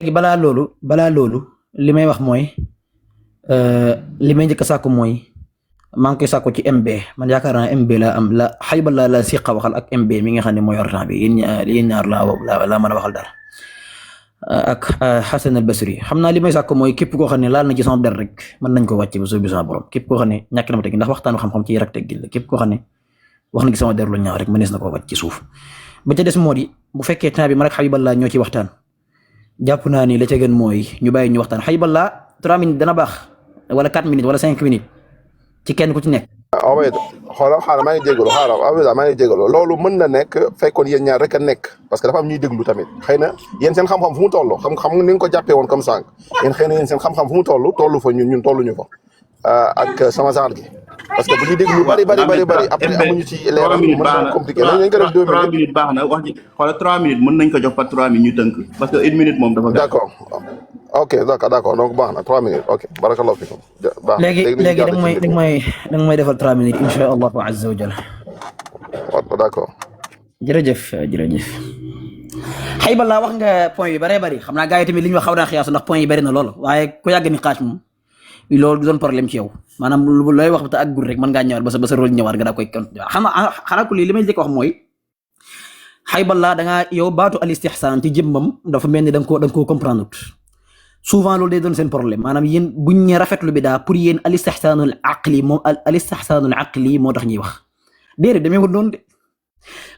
léegi balaa loolu li may wax mooy li may njëkk a sàkku mooy maa ngi koy sàkku ci MB man yaakaar naa MB laa am la xayba la siqa waxal ak MB mi nga xam ne mooy yor temps bi yéen ñaar laa mën a waxal dara ak Xasan al Basri xam naa li may sàkku mooy képp koo xam ne laal na ci sama der rek mën nañ ko wàcce ba suuf bi sama borom képp koo xam ne ñàkk na ma teg ndax waxtaanu xam-xam ci rek teggil la képp koo xam ne wax na ci sama der lu ñaaw rek mënees na koo wàcc ci suuf ba ca des moo di bu fekkee temps bi man ak Xabiballah ñoo ci waxtaan jàpp naa ni la ca gën mooy ñu bàyyi ñu waxtaan Xabiballah 3 minutes dana baax wala 4 minutes wala 5 minutes ci kenn ku ci nekk. Obed xaaral maa ngi jégalu maa ngi jégalu loolu mën na nekk fekkoon yéen ñaar rek a nekk parce que dafa am ñuy déglu tamit xëy na yéen seen xam-xam fu mu toll xam ni nga ko jàppee woon comme sànq yéen xëy na yéen seen xam-xam fu mu toll fa ñun tolluñu ko ak sama genre gi parce que bu ñuy déglu bari après amuñu ci leeral mën na compliqué nañ ko def 2 minutes 3 minutes baax na wax ji xoolal 3 minutes mën nañ ko jox par 3 minutes ñu tënk parce que 1 minute moom dafa d'accord ok d'accord donc baax na 3 minutes ok barakallahu fikum léegi da nga may defal 3 minutes insha allahu azza wa jalla d'accord jërëjëf Xabiballah wax nga point yu bari xam naa gars yi tamit li ñu wax xaw naa xiyaasu ndax point yi bari na lool waaye ku yàgg ni xaaj moom loolu du doon problème ci yow maanaam looy wax te ak gur rek mën ngaa ñëwaat ba sa rôle ñëwaat nga daa koy continuer xanaa ko lii li may njëkk wax mooy Xabiballah da ngaa yow baatu al istihsaan ci jëmmam dafa mel ni da nga koo comprendre souvent loolu day doon seen problème maanaam yéen buñ ñe rafetlu bi daa pour yéen al istihsaanul aqli moom al istihsaanul aqli moo tax ñuy wax déedéet demee wut noonu de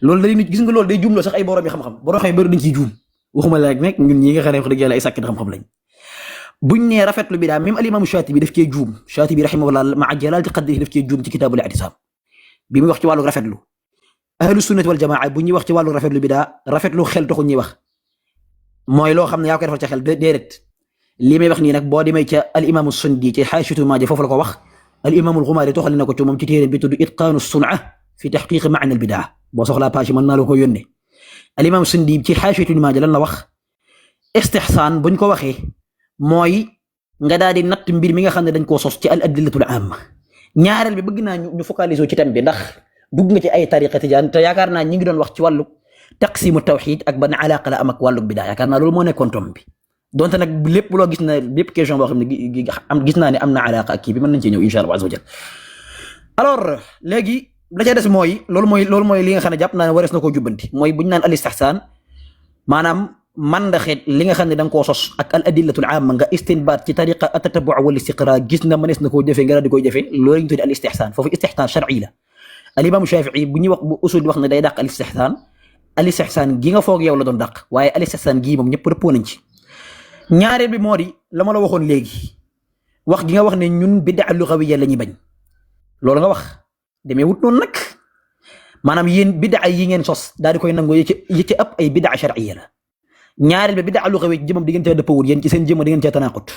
loolu day nit gis nga loolu day juumloo sax ay borom yi xam-xam borom xam bëri dañ ciy juum waxuma la rek nekk ñun ñi nga xam ne wax dëgg yàlla ay sàkki xam-xam lañ buñ nee rafetlu bi daa même al imam Shaatibi daf cee juum Shaatibi rahimahullah maa jalaalati qadrihi daf cee juum ci kitaabul i'tisaam bi muy wax ci wàllu rafetlu ahlu sunnati wal jamaa bu ñuy wax ci wàllu rafetlu bi daa rafetlu xel taxul ñuy wax mooy loo xam ne yaa koy defal ca xel déedéet lii may wax nii nag boo demee ca al imam Sundi ci Haashiyatu Maaja foofu la ko wax al imam al Gumaari toxal na ko ci moom ci téere bi tudd Itqaanu Sun'a fi tahqiiqi ma'na al bidaa boo soxlaa page mën naa la ko yónnee al imam Sundi ci Haashiyatu Maaja lan la wax istihsaan buñ ko waxee mooy nga daal di natt mbir mi nga xam ne dañ koo sos ci al adillatul amma ñaareel bi bëgg naa ñu focaliser ci thème bi ndax dugg nga ci ay tariqa tijaan te yaakaar naa ñi ngi doon wax ci wàllu taqsimu tawxid ak ban alaqa la am ak wàllu bidaa yaakaar naa loolu moo nekkoon tom bi donte nag lépp loo gis na lépp question boo xam ne gis naa ne am na alaqa ak kii bi mën nañ ci ñëw insha Allah azza wa jal alors léegi la ca des mooy loolu mooy li nga xam ne jàpp naa ne warees na koo jubbanti mooy buñ naan al istihsaan maanaam man da xeet li nga xam ne da nga koo sos ak al adillatul amma nga istinbaat ci tariqa atatabu wal istiqra gis na mënees na koo jëfee nga daal di koy jëfee loolu lañ tuddi al istihsaan foofu istihsaan shar'i la al imam Shafii bu ñuy wax bu usul di wax ne day dàq al istihsaan gi nga foog yow la doon dàq waaye al istihsaan gii moom ñëpp dëppoo nañ ci ñaareel bi moo di la ma la waxoon léegi wax gi nga wax ne ñun bid'a lughawiyya la ñuy bañ loolu nga wax demee wut noonu nag maanaam yéen bid'a yi ngeen sos daal di koy nangoo yi ci ëpp ay bid'a shar'iyya la ñaareel bi bid'a lughawiyya ci jëmam di ngeen cee dëppawul yéen ci seen jëmm di ngeen cee tanaqut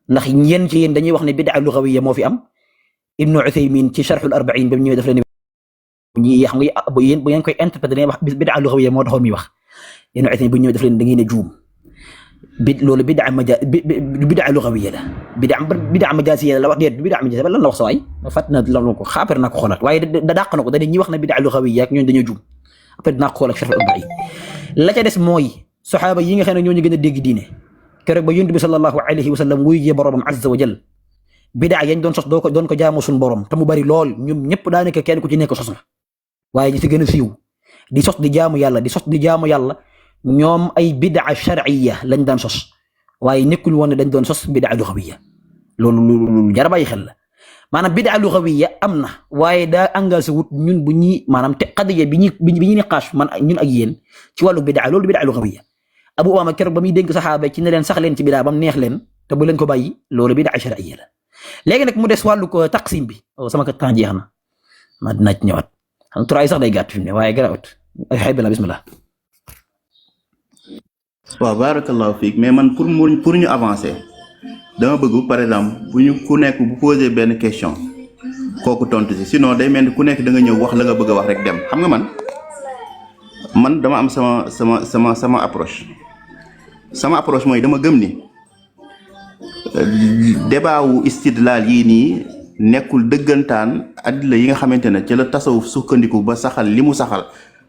ndax yéen ci yéen dañuy wax ne bid'a lughawiyya moo fi am Ibnu Uthaymin ci Sharh al-Arba'in ba mu ñëwee daf leen ñi xam nga bu ngeen koy interpréter da ngeen wax bid'a lughawiyya moo taxoon muy wax Ibnu Uthaymin bu ñëwee daf leen da ngeen a juum loolu bid'a lughawiyya la bid'a majaaziyya la wax déet bid'a majaaziyya lan la wax sa waay fàtt na la ko xaapar naa ko xoolaat waaye da dàq na ko da ñi wax na bid'a lughawiyya ak ñooñu dañoo juum après dinaa ko xool ak Sharh al-Arba'in la ca des mooy saxaaba yi nga xam ne ñoo ñu gën a dégg diine keroog ba yonent bi sallallahu alayhi wa sallam wuy jee boromam azza wa jal bidaa yañ doon sos doon ko jaamu suñu borom te mu bari lool ñoom ñëpp daanaka kenn ku ci nekk sos na waaye ñi ci gën a siiw di sos di jaamu yàlla ñoom ay bidaa shar'iyya lañ daan sos waaye nekkul woon ne dañ doon sos bidaa lughawiyya loolu jar a bàyyi xel la maanaam bidaa lughawiyya am na waaye daa engagé wut ñun bu ñuy maanaam te qadiya bi ñuy niqaash man ñun ak yéen ci wàllu bidaa loolu bidaa lughawiyya Abu Umaama keroog ba muy dénk saxaaba ci ne leen sax leen ci bidaa ba mu neex leen te bu leen ko bàyyi loolu bidaa shar'iyya la léegi nag mu des wàllu ko taqsim bi sama ko temps jeex na ma dinaa ci ñëwaat xam turaay sax day gàtt fi mu ne waaye garawut ay Xabiballah bismillah waaw barakallahu fiik mais man pour ñu avancer dama bëgg par exemple bu ñu ku nekk bu poser benn question kooku tontu si sinon day mel ni ku nekk da nga ñëw wax la nga bëgg a wax rek dem xam nga man dama am sama approche mooy dama gëm ni débat wu istidlaal yii nii nekkul dëggantaan adilla yi nga xamante ne ci la tasawuf sukkandiku ba saxal li mu saxal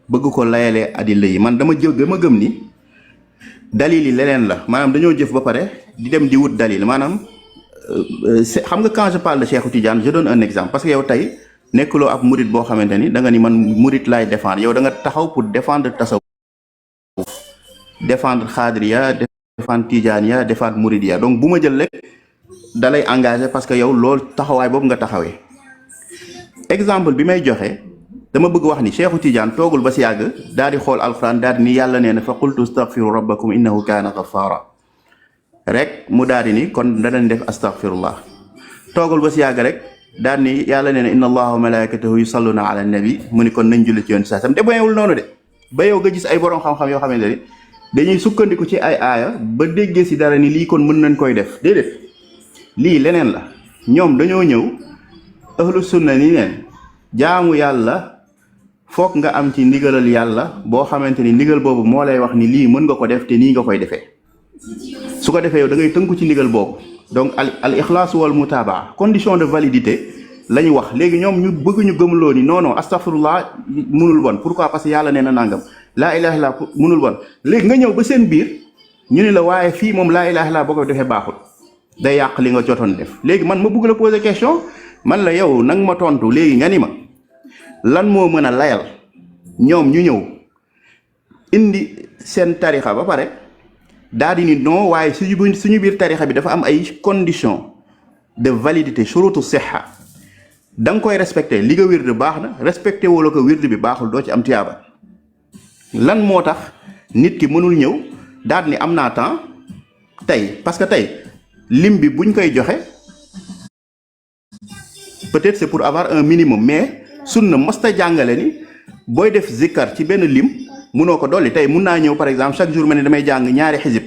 bëgg ko layalee adilla yi man dama gëm ni dalil yi leneen la maanaam dañoo jëf ba pare di dem di wut dalil maanaam xam nga quand je parle de Cheikh Tidiane je donne un exemple parce que yow tey nekkuloo ab murit boo xamante ni da nga ni man murit laay défendre yow da nga taxaw pour défendre tasawuf défendre xaadiriya défendre tijaaniya défendre muridiya donc bu ma jël rek da lay engagé parce que yow loolu taxawaay boobu nga taxawee exemple bi may joxe dama bëgg wax ni Cheikh Tidiane toogul ba si yàgg daal di xool alquran daal di ni yàlla nee na fa qultu astaghfiru rabbakum innahu kaana ghaffara rek mu daal di ni kon danañ def astaghfirullah toogul ba si yàgg rek daal ni yàlla nee na inna allaha wa malaikatahu yusalluna ala nabi mu ni kon nañ julli ci yoon saa sam te bañewul noonu de ba yow nga gis ay borom xam-xam yoo xamante ni dañuy sukkandiku ci ay aaya ba déggee si dara ni lii kon mën nañ koy def déedéet lii leneen la ñoom dañoo ñëw ahlu sunna ni neen jaamu yàlla foog nga am ci ndigalal yàlla boo xamante ni ndigal boobu moo lay wax ni lii mën nga ko def te nii nga koy defee su ko defee yow da ngay tënku ci ndigal boobu donc al ixlaas wal mutabaa condition de validité la ñu wax léegi ñoom ñu bëgg ñu gëmloo ni non non astaghfirullah mënul bon pourquoi parce que yàlla nee na nangam laa ilaha illa mënul bon léegi nga ñëw ba seen biir ñu ni la waaye fii moom laa ilaha illa boo ko defee baaxul day yàq li nga jotoon def léegi man ma bëgg la poser question man la yow nang ma tontu léegi nga ni ma lan moo mën a layal ñoom ñu ñëw indi seen tarixa ba pare daal di ni non waaye suñu biir tarixa bi dafa am ay conditions de validité shurutu sihha da nga koy respecté li nga wird baax na respecté wala ko wird bi baaxul doo ci am tiyaaba lan moo tax nit ki mënul ñëw daal ni am naa temps tey parce que tey lim bi buñ koy joxe peut-être c'est pour avoir un minimum mais sunna mosta jàngale ni booy def zikkar ci benn lim munoo ko dolli tey mun naa ñëw par exemple chaque jour ma ne damay jàng ñaari xisib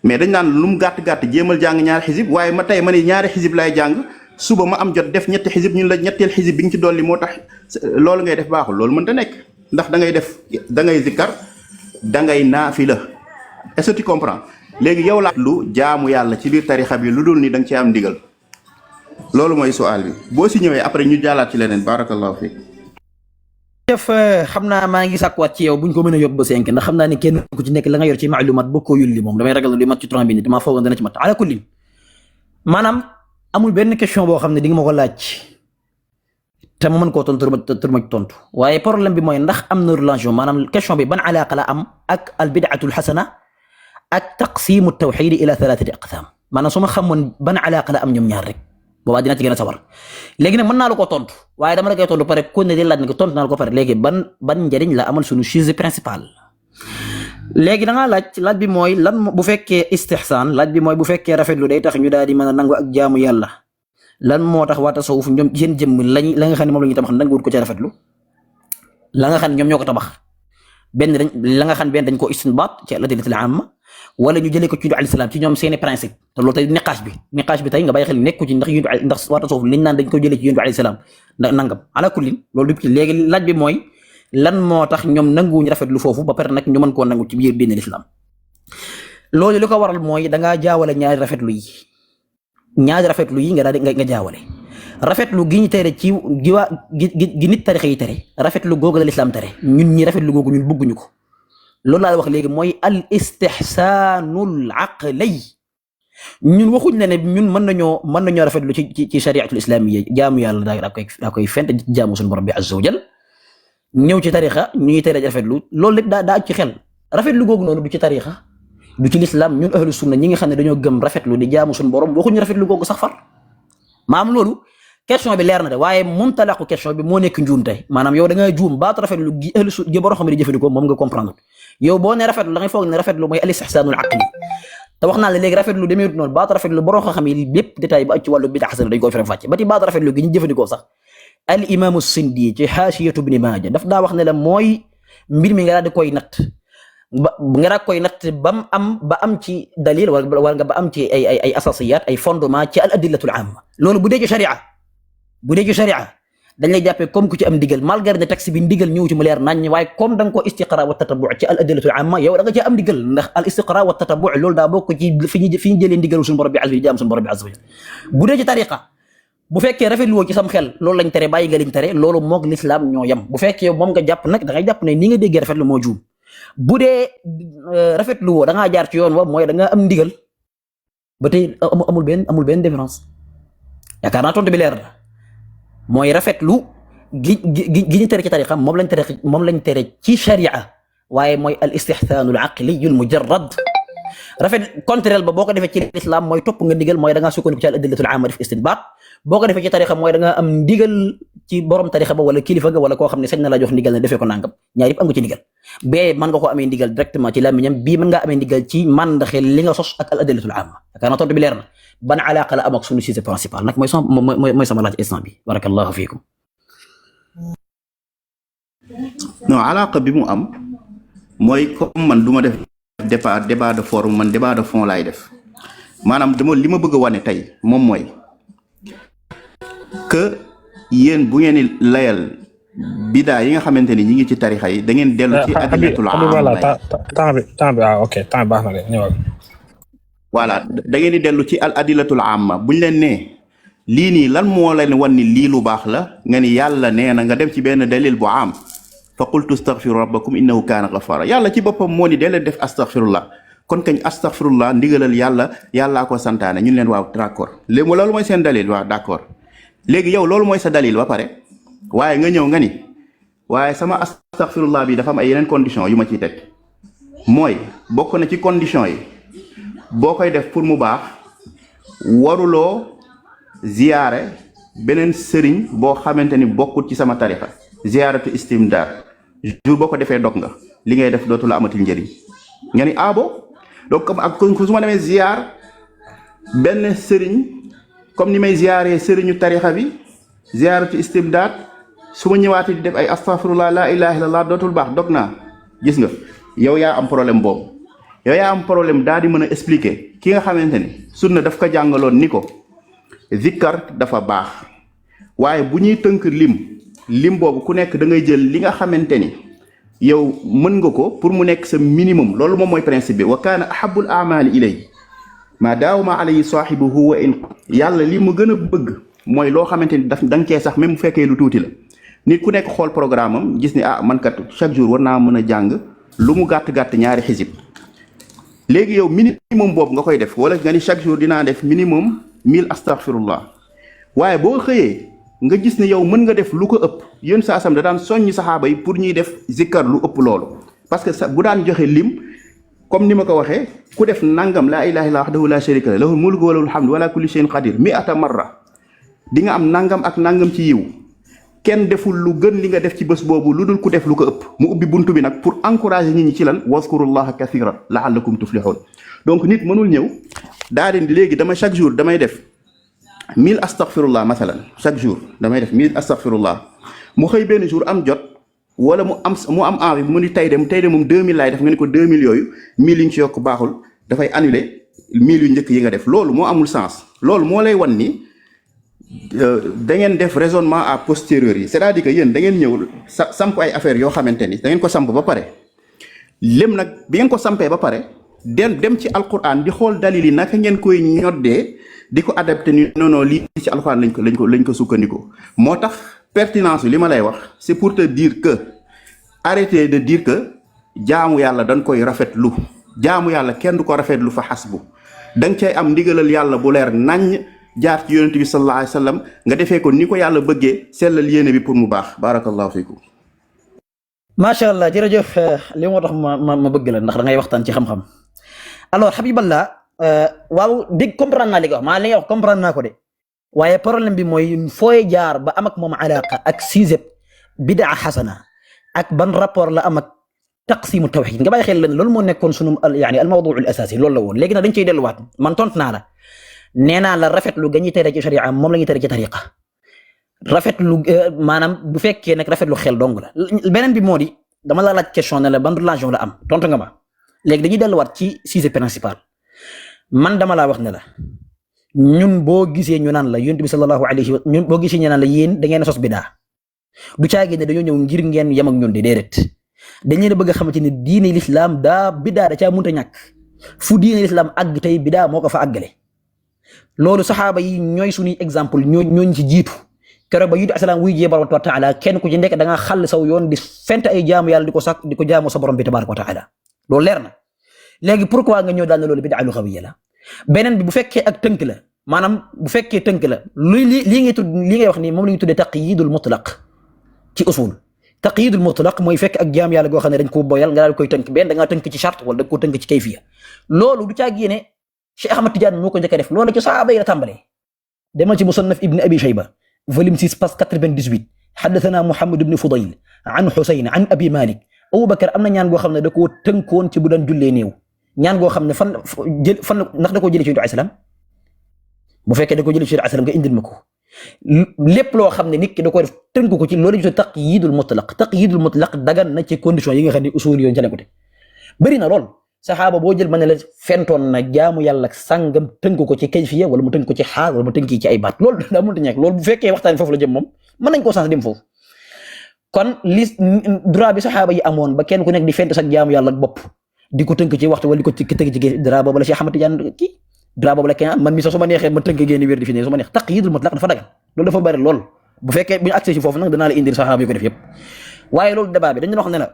mais dañ naan lu mu gàtt-gàtt jéemal jàng ñaari xisib waaye ma tey ma ne ñaari xisib laay jàng suba ma am jot def ñetti xisib ñun la ñetteel xisib bi nga ci dolli moo tax loolu ngay def baaxul loolu mënta nekk ndax da ngay zikkar da ngay naafila est-ce que tu comprends léegi yow la lu jaamu yàlla ci biir tarixa bi lu dul ni da nga ci am ndigal loolu mooy su'aal bi boo si ñëwee après ñu jaalaat ci leneen barakallahu fiik jëf xam naa maa ngi sàkkuwaat ci yow buñ ko mën a yóbbu ba 5 ndax xam naa ni kenn ku ci nekk la nga yor ci maalumaat boo ko yulli moom damay ragal na li mat ci 30 minutes damaa foogoon dana ci mat ala kulli maanaam amul benn question boo xam ne di nga ma ko laaj te ma mën koo tontu ma ci tontu waaye problème bi mooy ndax am na relation maanaam question bi ban alaaqa la am ak al bid'atul xasana ak taqsimu tawxid ila 3 aqsam maanaam su ma xamoon ban alaaqa la am ñoom ñaar rek boobaa dina ci gën a sawar léegi nag mën naa la ko tontu waaye dama la koy tontu pare ku ne di laaj na ko tontu naa la ko pare léegi ban njëriñ la amal suñu sujet principal léegi da ngaa laaj bi mooy lan bu fekkee istihsaan laaj bi mooy bu fekkee rafetlu day tax ñu daal di mën a nangu ak jaamu yàlla lan moo tax waa tasawuf ñoom seen jëmm la nga xam ne moom la ñuy tabax nanguwut ko ca rafetlu la nga xam ne ñoom ñoo ko tabax la nga xam benn dañ ko istinbaat ci al-adillatul amma wala ñu jëlee ko ci alayhi salaam ci ñoom seeni principe te loolu tey niqaas bi tey nga bàyyi xel nekku ci ndax waa tasawuf liñ naan dañ ko jëlee ci yonent bi alayhi salaam ndax nangam ala kullin loolu du ci léegi laaj bi mooy lan moo tax ñoom nanguwuñu rafetlu foofu ba pare nag ñu mën koo nangu ci biir diine l'islam loolu li ko waral mooy dangaa jaawale ñaari rafetlu yi nga daal di nga jaawale rafetlu gi ñu tere ci gi nit tarixa yi tere rafetlu googu la l'islam tere ñun ñi rafetlu googu ñun bëgguñu ko loolu laa wax léegi mooy al istihsaanul aqli ñun waxuñ ne ñun mën nañoo rafetlu ci shariatul islamiyya jaamu yàlla daa koy fent jaamu suñu borom bi azza wa jal ñëw ci tarixa ñuy tere rafetlu loolu lépp daa ci xel rafetlu googu noonu du ci tarixa du ci l'islam ñun ahlu sunna ñi nga xam ne dañoo gëm rafetlu di jaamu suñu borom waxuñu rafetlu googu sax far maam loolu question bi leer na de waaye muntalaqu question bi moo nekk njuumte maanaam yow da nga juum baatu rafetlu gi ahlu sunna gi borom xam ne di jëfandikoo moom nga comprendre yow boo ne rafetlu da ngay foog ne rafetlu mooy al istihsaanul aqli te wax naa la léegi rafetlu demeewut noonu baatu rafetlu borom xam yi lépp détail ba ci wàllu bid'a xasana dañ koy faram fàcce ba ti baatu rafetlu gi ñu jëfandikoo sax al imaamu Sindi ci xaasiyatu ibn Maaja daf daa wax ne la mooy mbir mi nga daal di koy natt nga daal koy natt ba am ci dalil wala nga ba am ci ay asasiyat ay fondement ci al adillatul amma loolu bu dee ci sharia dañ lay jàppee comme ku ci am ndigal malgré ne texte bi ndigal ñëw ci mu leer nañ waaye comme da nga ko istiqra wa tatabu ci al adillatul amma yow da nga ci am ndigal ndax al istiqra wa tatabu loolu daa bokk ci fi ñu jëlee ndigal suñu borom bi azza wa jalla suñu borom bi azza wa jalla bu dee ci tariqa bu fekkee rafetlu woo ci sam xel loolu lañ tere bàyyi nga liñ tere loolu moog l'islam ñoo yem bu fekkee moom nga jàpp nag da ngay jàpp ne ni nga déggee rafetlu moo juum bu dee rafetlu woo da ngaa jaar ci yoon wa mooy da nga am ndigal ba tey amul benn différence yaakaar naa tontu bi leer na mooy rafetlu gi ñu tere ci tariqa moom lañ tere ci sharia waaye mooy al istihsaanu al aqliyu al mujarrad rafet contraire ba boo ko defee ci lislaam mooy topp nga ndigal mooy da ngaa sukkandiku ci al adillatul aama def istinbaat boo ko defee ci tariqa mooy da nga am ndigal ci borom tariqa ba wala kilifa ga wala koo xam ne sañ na la jox ndigal ne defee ko nangam ñaar yëpp am nga ci ndigal bee mën nga ko amee ndigal directement ci làmmiñam bii mën ngaa amee ndigal ci màndaxe li nga sos ak al adillatul aama yaakaar naa tontu bi leer na ban alaqa la am ak sunu sujet principal nag mooy sama laaj instant bi barakallahu fiikum. non alaqa bi mu am mooy comme man du ma def débat de forme man débat de fond laay def maanaam li ma bëgg a wane tey moom mooy que yéen bu ngeen di layal bidaa yi nga xamante ni ñi ngi ci tarixa yi da ngeen dellu ci adillatul aama temps bi ok temps baax na de ñëwal. voilà da ngeen di dellu ci al adillatul aama buñ leen nee lii nii lan moo leen wan ni lii lu baax la nga ni yàlla nee na nga dem ci benn dalil bu am fa qultu astaghfiru rabbakum innahu kaana ghaffara yàlla ci boppam moo ni dee leen def astaghfirullah kon kañ astaghfirullah ndigalal yàllaa ko santaane ñun leen waaw d'accord léegi loolu mooy seen dalil waaw d'accord léegi yow loolu mooy sa dalil ba pare waaye nga ñëw nga ni waaye sama astaghfirullah bi dafa am ay yeneen condition yu ma ciy teg mooy bokk na ci condition yi boo koy def pour mu baax waruloo ziyaare beneen sëriñ boo xamante ni bokkut ci sama tarixa ziyaaratu istimdaar jour boo ko defee dog nga li ngay def dootu la amatil njëriñ nga ni abo donc comme ak su ma demee ziyaar benn sëriñ comme ni may ziyaaree sëriñu tarixa bi ziyaaratu istimdaar su ma ñëwaatee di def ay astaghfirullah la ilaha illallah dootul baax dog naa gis nga yow yaa am problème boobu yow yaa am problème daal di mën a expliquer ki nga xamante ni sunna daf ko jàngaloon ni ko zikkar dafa baax waaye bu ñuy tënk lim boobu ku nekk da ngay jël li nga xamante ni yow mën nga ko pour mu nekk sa minimum loolu moom mooy principe bi wa kaana ahabul amali ilay ma daawama alayhi saahibuhu wa in yàlla li mu gën a bëgg mooy loo xamante ni da nga cee sax même bu fekkee lu tuuti la nit ku nekk xool programme am gis ni man kat chaque jour war naa mën a jàng lu mu gàtt-gàtt ñaari xisib léegi yow minimum boobu nga koy def wala nga ni chaque jour dinaa def minimum 1000 astaghfirullah waaye boo xëyee nga gis ne yow mën nga def lu ko ëpp yéen sa asam da daan soññi saxaaba yi pour ñuy def zikkar lu ëpp loolu parce que bu daan joxe lim comme ni ma ko waxee ku def nangam laa ilaha illa wahdahu la sharika lahu lahul mulku wa lahul hamdu wala kulli shay'in qadir mi'ata marra di nga am nangam ak nangam ci yiw kenn deful lu gën li nga def ci bés boobu lu dul ku def lu ko ëpp mu ubbi buntu bi nag pour encourager nit ñi ci lan wazkurullaha kathiran la'allakum tuflihun donc nit mënul ñëw daa di léegi dama chaque jour damay def 1000 astaghfirullah masalan chaque jour damay def 1000 astaghfirullah mu xëy benn jour am jot wala mu am envie mu ni tey de moom 2000 laay def nga ni ko 2000 yooyu 1000 yi ñu ci yokk baaxul dafay annuler 1000 yu njëkk yi nga def loolu moo amul sens loolu moo lay wan ni da ngeen def raisonnement à posteriori c'est-à-dire que yéen da ngeen ñëw samp ay affaires yoo xamante ni da ngeen ko samp ba pare lém nag bi ngeen ko sampee ba pare dem ci alquran di xool dalil yi naka ngeen koy ñoddee di ko adapté ni non lii ci alquran lañ ko sukkandikoo moo tax pertinence bi li ma lay wax c'est pour te dire que arrêtez de dire que jaamu yàlla dañ koy rafetlu jaamu yàlla kenn du ko rafetlu fa xasbu da nga cay am ndigalal yàlla bu leer naññ jaar ci yonent bi sallallahu alayhi wa sallam nga defee ko ni ko yàlla bëggee sellal yéene bi pour mu baax barakallahu fiikum. macha allah jërëjëf li moo tax ma bëgg la ndax da ngay waxtaan ci xam-xam alors Habiballah waaw dégg comprendre naa li nga wax maa li nga wax comprendre naa ko de waaye problème bi mooy fooy jaar ba am ak moom alaqa ak sujet bidaa xasana ak ban rapport la am ak taqsimu tawxid nga bàyyi xel leen loolu moo nekkoon sunu yani al mawduu al asasi loolu la woon léegi nag dañ ciy delluwaat man tontu naa la nee naa la rafetlu ga ñuy tere ci sharia moom la ñuy tere ci tariqa rafetlu maanaam bu fekkee nag rafetlu xel dong la beneen bi moo di dama la laaj question ne la ban relation la am tontu nga ma léegi dañuy delluwaat ci sujet principal man dama laa wax ne la ñun boo gisee ñu naan la yonent bi sallallahu alayhi wa ñun boo gisee ñu naan la yéen da ngeen a sos bidaa du caagi ne dañoo ñëw ngir ngeen yem ak ñun di déedéet dañ leen a bëgg a xamante ne diine l'islam daa bidaa da caa mënta ñàkk fu diine l'islam àgg tey bidaa moo ko fa àggale loolu saxaaba yi ñooy suñuy exemple ñooñ ci jiitu keroog ba Yuuda alayhi salaam wuy jee borom wa taala kenn ku ci nekk da nga xàll saw yoon di fent ay jaamu yàlla di ko jaamoo sa borom bi tabaraka wa taala loolu leer na léegi pourquoi nga ñëw daal ne loolu bid'a lughawiyya la beneen bi bu fekkee ak tënk la maanaam bu fekkee tënk la lii ngay wax nii moom la ñuy tuddee taqyidul mutlaq ci usul taqyidul mutlaq mooy fekk ak jaam yàlla goo xam ne dañ ko boyal nga daal koy tënk benn da ngaa tënk ci charte wala da nga koo tënk ci kayfiya loolu du caa génne Cheikh Ahmad Tidiane moo ko njëkk a def loolu ci sahaaba yi la tàmbalee demal ci musannaf ibn abi shayba volume 6 page 98 حدثنا محمد بن فضيل عن حسين عن ابي مالك Abu Bakar am na ñaan goo xam ne da koo tënkoon ci bu daan jullee néew ñaan goo xam ne fan ndax da koo jëlee ci Yonent bi salaam bu fekkee da koo jëlee ci Yonent bi salaam nga indil ma ko lépp loo xam ne nit ki da koo def tënk ko ci loolu ñu taqyidul mutlaq dagan na ci condition yi nga xam ne usul yoon ca ko te bëri na lool saxaaba boo jël ma ne la fentoon na jaamu yàlla sàngam tënk ko ci kayfiya wala mu tënk ko ci xaal wala mu tënk ci ay baat loolu daa mënta ñàkk loolu bu fekkee waxtaan foofu la jëm moom mën nañ koo sens dem foofu kon li droit bi saxaaba yi amoon ba kenn ku nekk di fent sax jaamu yàlla bopp di ko tënk ci waxtu wala di ko tënk ci droit boobu la Cheikh Ahmad Tidiane kii droit boobu la kenn man mi sax su ma neexee ma tënk génn wér di fi ne su ma neex taqyidul mutlaq dafa dagan loolu dafa bari lool bu fekkee bu ñu accès ci foofu nag danaa la indil saxaaba yi ko def yëpp waaye loolu débat bi dañu wax ne la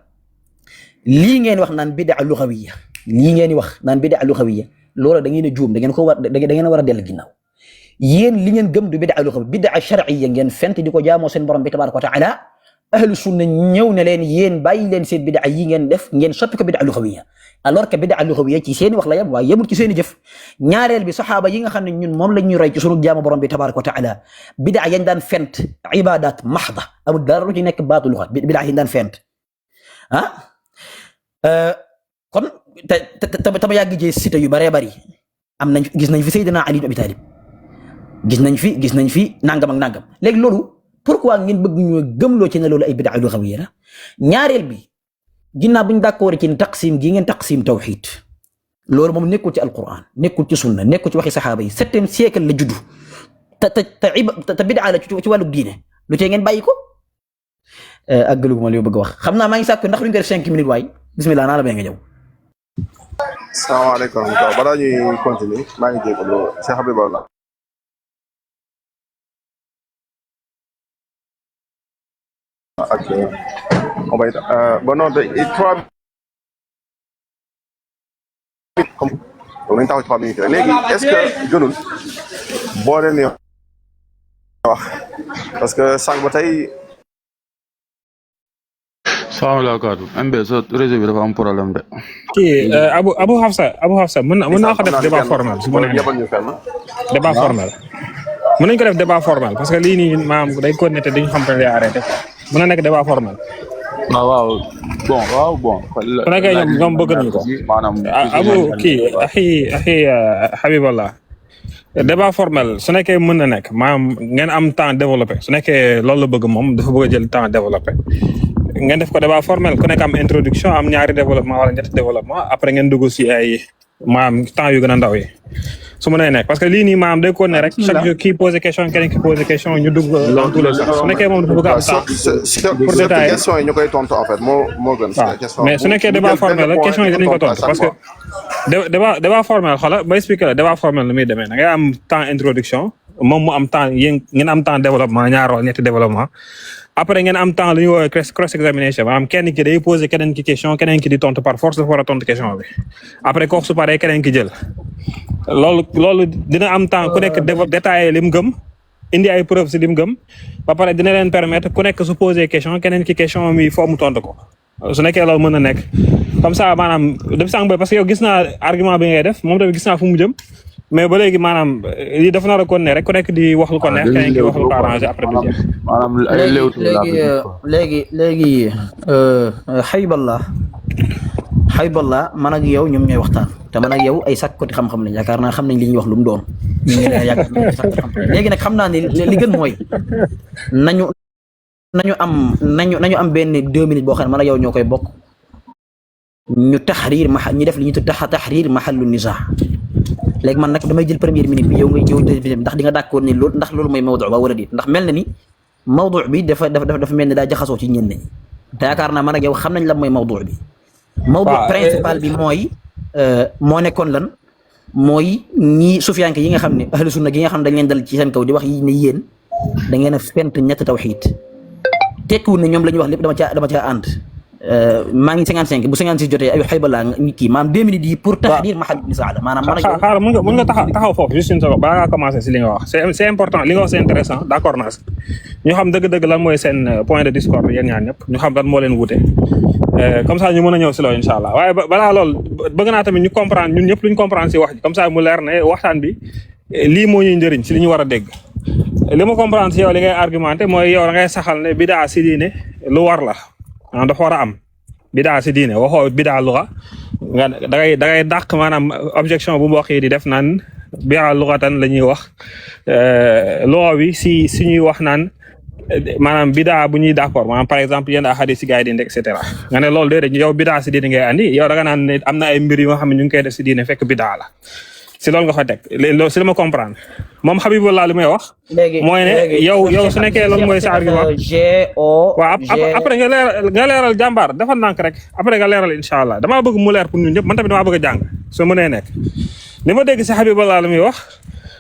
lii ngeen wax naan bid'a lughawiyya lii ngeen wax naan bid'a lughawiyya loolu da ngeen a juum da ngeen a war a dellu ginnaaw yéen li ngeen gëm du bid'a lughawiyya bid'a shar'iyya ngeen fent di ko jaamoo seen borom bi tabaraka wa ta'ala ahlu sunna ñëw ne leen yéen bàyyi leen seen bid'a yi ngeen def ngeen soppi ko bid'a lughawiyya alors que bid'a lughawiyya ci seeni wax la yem waaye yemul ci seeni jëf ñaareel bi saxaaba yi nga xam ne ñun moom lañ ñu roy ci sunu jaamu borom bi tabaraka wa ta'ala bid'a yañ daan fent ibadat mahda amul dara lu ci nekk baatu lugha bid'a yañ daan fent kon tama yàgg jee cité yu bëree bëri am nañ gis nañ fi Seydina Ali ibn Abi Talib gis nañ fi nangam ak nangam léegi loolu pourquoi ngeen bëgg ñu gëmloo ci ne loolu ay bid'a lughawiyya la ñaareel bi ginnaaw buñ d'accord ci taqsim gi ngeen taqsim tawhid loolu moom nekkul ci alquran nekkul ci sunna nekkul ci waxi saxaaba yi 7e siècle la juddu te bid'a la ci wàllu diine lu tee ngeen bàyyi ko àggalu ma li ma bëgg a wax xam naa maa ngi sàkku ndax duñ ko def 5 minutes waay bismillah naa la bee nga ñëw. salaamaaleykum balaa ñuy continuer maa ngi jégalu Cheikh Habibullah ak Obay ba noonu 3 comme nañ taxaw ci 3 minutes rek léegi est-ce que gënul boo leen wax parce que sànq ba tey. salaamaaleykum MB sa réseau bi dafa am problème de. kii Abu Hafsa mën naa ko def débat formel su ma nee débat formel mën nañu ko def débat formel parce que lii nii maam day continuer te dañu xam te ne arrêté mën na nekk débat formel. waaw bon. su nekkee ñoom bëgg nañu ko. maanaam Abu kii axi Habiballah débat formel su nekkee mën na nekk maanaam ngeen am temps développé su nekkee loolu la bëgg moom dafa bëgg a jël temps développé. ngeen def ko débat formel ku nekk am introduction am ñaari développement wala ñetti développement après ngeen dugg si ay maam temps yu gën a ndaw yi su ma nee nekk parce que lii nii maam day ko ne rek chaque jour kii posé question keneen ki posé question ñu dugg dans tous les sens su nekkee moom dafa bëgg am temps pour détailler question yi ñu koy tontu en fait moo gën. mais su nekkee débat formel la question yi dinañ ko tontu parce que débat formel xoola ba expliqué la débat formel lu muy demee da ngay am temps introduction moom mu am temps yéen ngeen am temps développement ñaar wala ñetti développement après ngeen am temps lu ñuy woowee cross examination maanaam kenn ki day posé keneen ki question keneen ki di tontu par force dafa war a tontu question bi après kooku su paree keneen ki jël loolu dina am temps ku nekk détaillé li mu gëm indi ay preuve si li mu gëm ba pare dina leen permettre ku nekk su posé question keneen ki question mi foo mu tontu ko su nekkee loolu mën na nekk comme ça maanaam def sànq ba parce que yow gis naa argument bi ngay def moom tamit gis naa fu mu jëm mais ba léegi maanaam lii dafa nar a kon ne rek ku nekk di wax lu ko neex keneen ki wax lu ko arrangé après du jeex. maanaam ay léewtu léegi Habiballah man ak yow ñoom ñooy waxtaan te man ak yow ay sàkkoti xam-xam lañ yaakaar naa xam nañ li ñuy wax lu mu doon léegi nag xam naa ne li gën mooy nañu am benn 2 minutes boo xam ne man ak yow ñoo koy bokk ñu taxriir ñu def li ñuy tudd taxriir mahallu nizaa léegi man nag damay jël première minute bi yow ngay jëw deuxième ndax di nga d'accord ni loolu ndax loolu mooy mawdu ba wala déet ndax mel na ni mawdu bi dafa mel ni daa jaxasoo ci ñenn ñi te yaakaar naa man ak yow xam nañ lan mooy mawdu bi. mawdu principal bi mooy moo nekkoon lan mooy ñii sufiyanke yi nga xam ne ahlu sunna gi nga xam ne dañ leen dal ci seen kaw di wax yi ne yéen da ngeen a fent ñetti tawxiid tekkiwul ne ñoom la ñuy wax lépp dama caa ànd maa ngi 55 bu 56 jotee ay xayba laa kii maanaam 2 minutes yi pour tahdir Mahad ibn Saada maanaam man ak xaaral mën nga taxaw foofu juste une seconde balaa ngaa commencé si li nga wax c'est important li nga wax c'est intéressant d'accord naa si ñu xam dëgg-dëgg lan mooy seen point de discorde yéen ñaar ñëpp ñu xam lan moo leen wute comme ça ñu mën a ñëw si loolu incha allah waaye balaa loolu bëgg naa tamit ñu comprendre ñun ñëpp lu ñu comprendre si wax ji comme ça mu leer ne waxtaan bi lii moo ñuy njëriñ si li ñu war a dégg li ma comprendre si yow li ngay argumenté mooy yow da ngay saxal ne bidaa si diine lu war la dafa war a am bidaa si diine waxoo bidaa luxa nga da ngay dàq maanaam objection bu mbokk yi di def naan bidaa luxatan la ñuy wax luxa wi si ñuy wax naan maanaam bidaa bu ñuy d'accord maanaam par exemple yenn ahadis si gars yi di indi et cetera nga ne loolu déedéet yow bidaa si diine ngay andi yow da nga naan ne am na ay mbir yu nga xam ne ñu ngi koy def si diine fekk bidaa la si loolu nga fa teg loolu si li ma comprendre moom Habibullah li may wax. mooy ne yow su nekkee loolu mooy sa argument. waaw après nga leeral jàmbaar dafa nànk rek après nga leeral incha allah damaa bëgg mu leer pour ñun ñëpp man tamit damaa bëgg a jàng su mënee nekk. li ma dégg si Habibullah li muy wax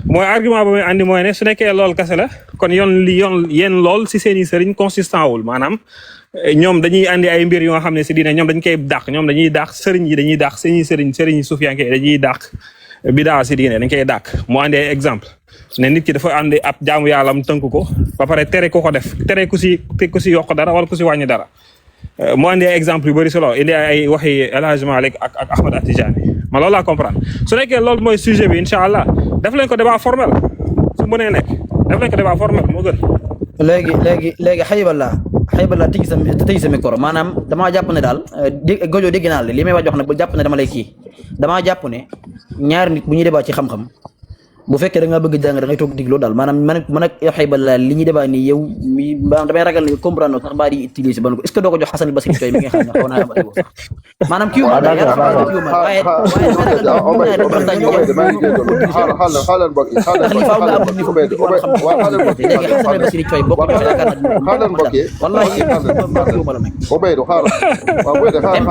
mooy argument ba muy andi mooy ne su nekkee loolu kese la kon yéen lool si seen i sëriñ consistant wul maanaam. ñoom dañuy andi ay mbir yoo xam ne si diine ñoom dañ koy dàq ñoom dañuy dàq sëriñ yi dañuy dàq sëriñ yi sufiyanke dañuy dàq bidaa si diine dañ koy dàq mu andi ay exemple ne nit ki dafa andi ab jaamu yàlla am tënk ko ba pare tere ku ko def tere ku si yokk dara wala ku si wàññi dara mu andi ay exemple yu bëri solo indi ay waxi El Hadj Malick ak Ahmad Atijani ma loolu laa comprendre su nekkee loolu mooy sujet bi incha allah def leen ko débat formel su mënee nekk def leen ko débat formel moo gën. léegi xaybalaa tëj sa micro maanaam damaa jàpp ne daal gojo dégg naa la li may wax nag bu jàpp ne dama lay kii damaa jàpp ne ñaari nit bu ñuy débat ci xam-xam bu fekkee da nga bëgg jàng da ngay toog digloo daal maanaam man ak xaybalaa li ñuy débat nii yow mi maanaam damay ragal ne comprendre sax baa di utiliser ban ko est-ce que doo ko jox Xasan Basri coy mi nga xam ne xaw naa am ay wax sax maanaam kii ma daal yàlla xamal kii ma waaye xaaral mbokk yi xalifa nga am ni ko léegi Xasan Basri coy bokk na yaakaar xaaral mbokk yi wallahi ma la nekk Obeydou xaaral waaw Obeydou xaaral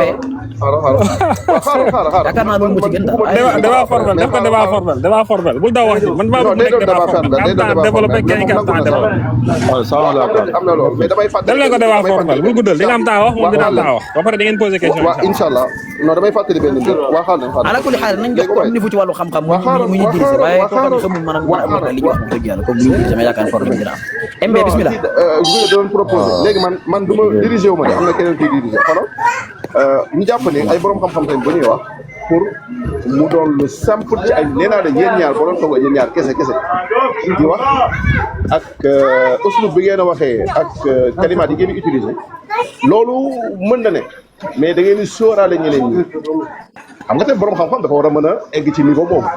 yaakaar naa loolu moo ci gën daal débat formel def ko débat formel bul daw wax ji man maa bëgg nekk débat formel am temps développé kenn ka temps développé am na loolu mais damay fàttali def leen ko débat formel bul guddal di nga am temps wax moom dina am temps wax ba pare di ngeen posé question waaw inshallah non damay fàttali benn mbir waa xaaral ala kulli xaal nañ jox ko niveau ci wàllu xam-xam mu ñu dirigé waaye ko xamul man ak li ñu wax dëgg yàlla comme ñu sama yaakaar formel dina am MB bismillah je doon proposer léegi man du ma dirigé wu ma de am na keneen kuy dirigé xoolal ñu jàpp ne ay borom xam-xam tamit bu ñuy wax pour mu doon lu simple ci ay nee naa de yéen ñaar boo doon toog yéen ñaar kese di wax ak uslub bi ngeen a waxee ak kalimaat yi ngeen di utiliser loolu mën na ne mais da ngeen di sóoraale ñeneen ñi xam nga te borom xam-xam dafa war a mën a egg ci niveau boobu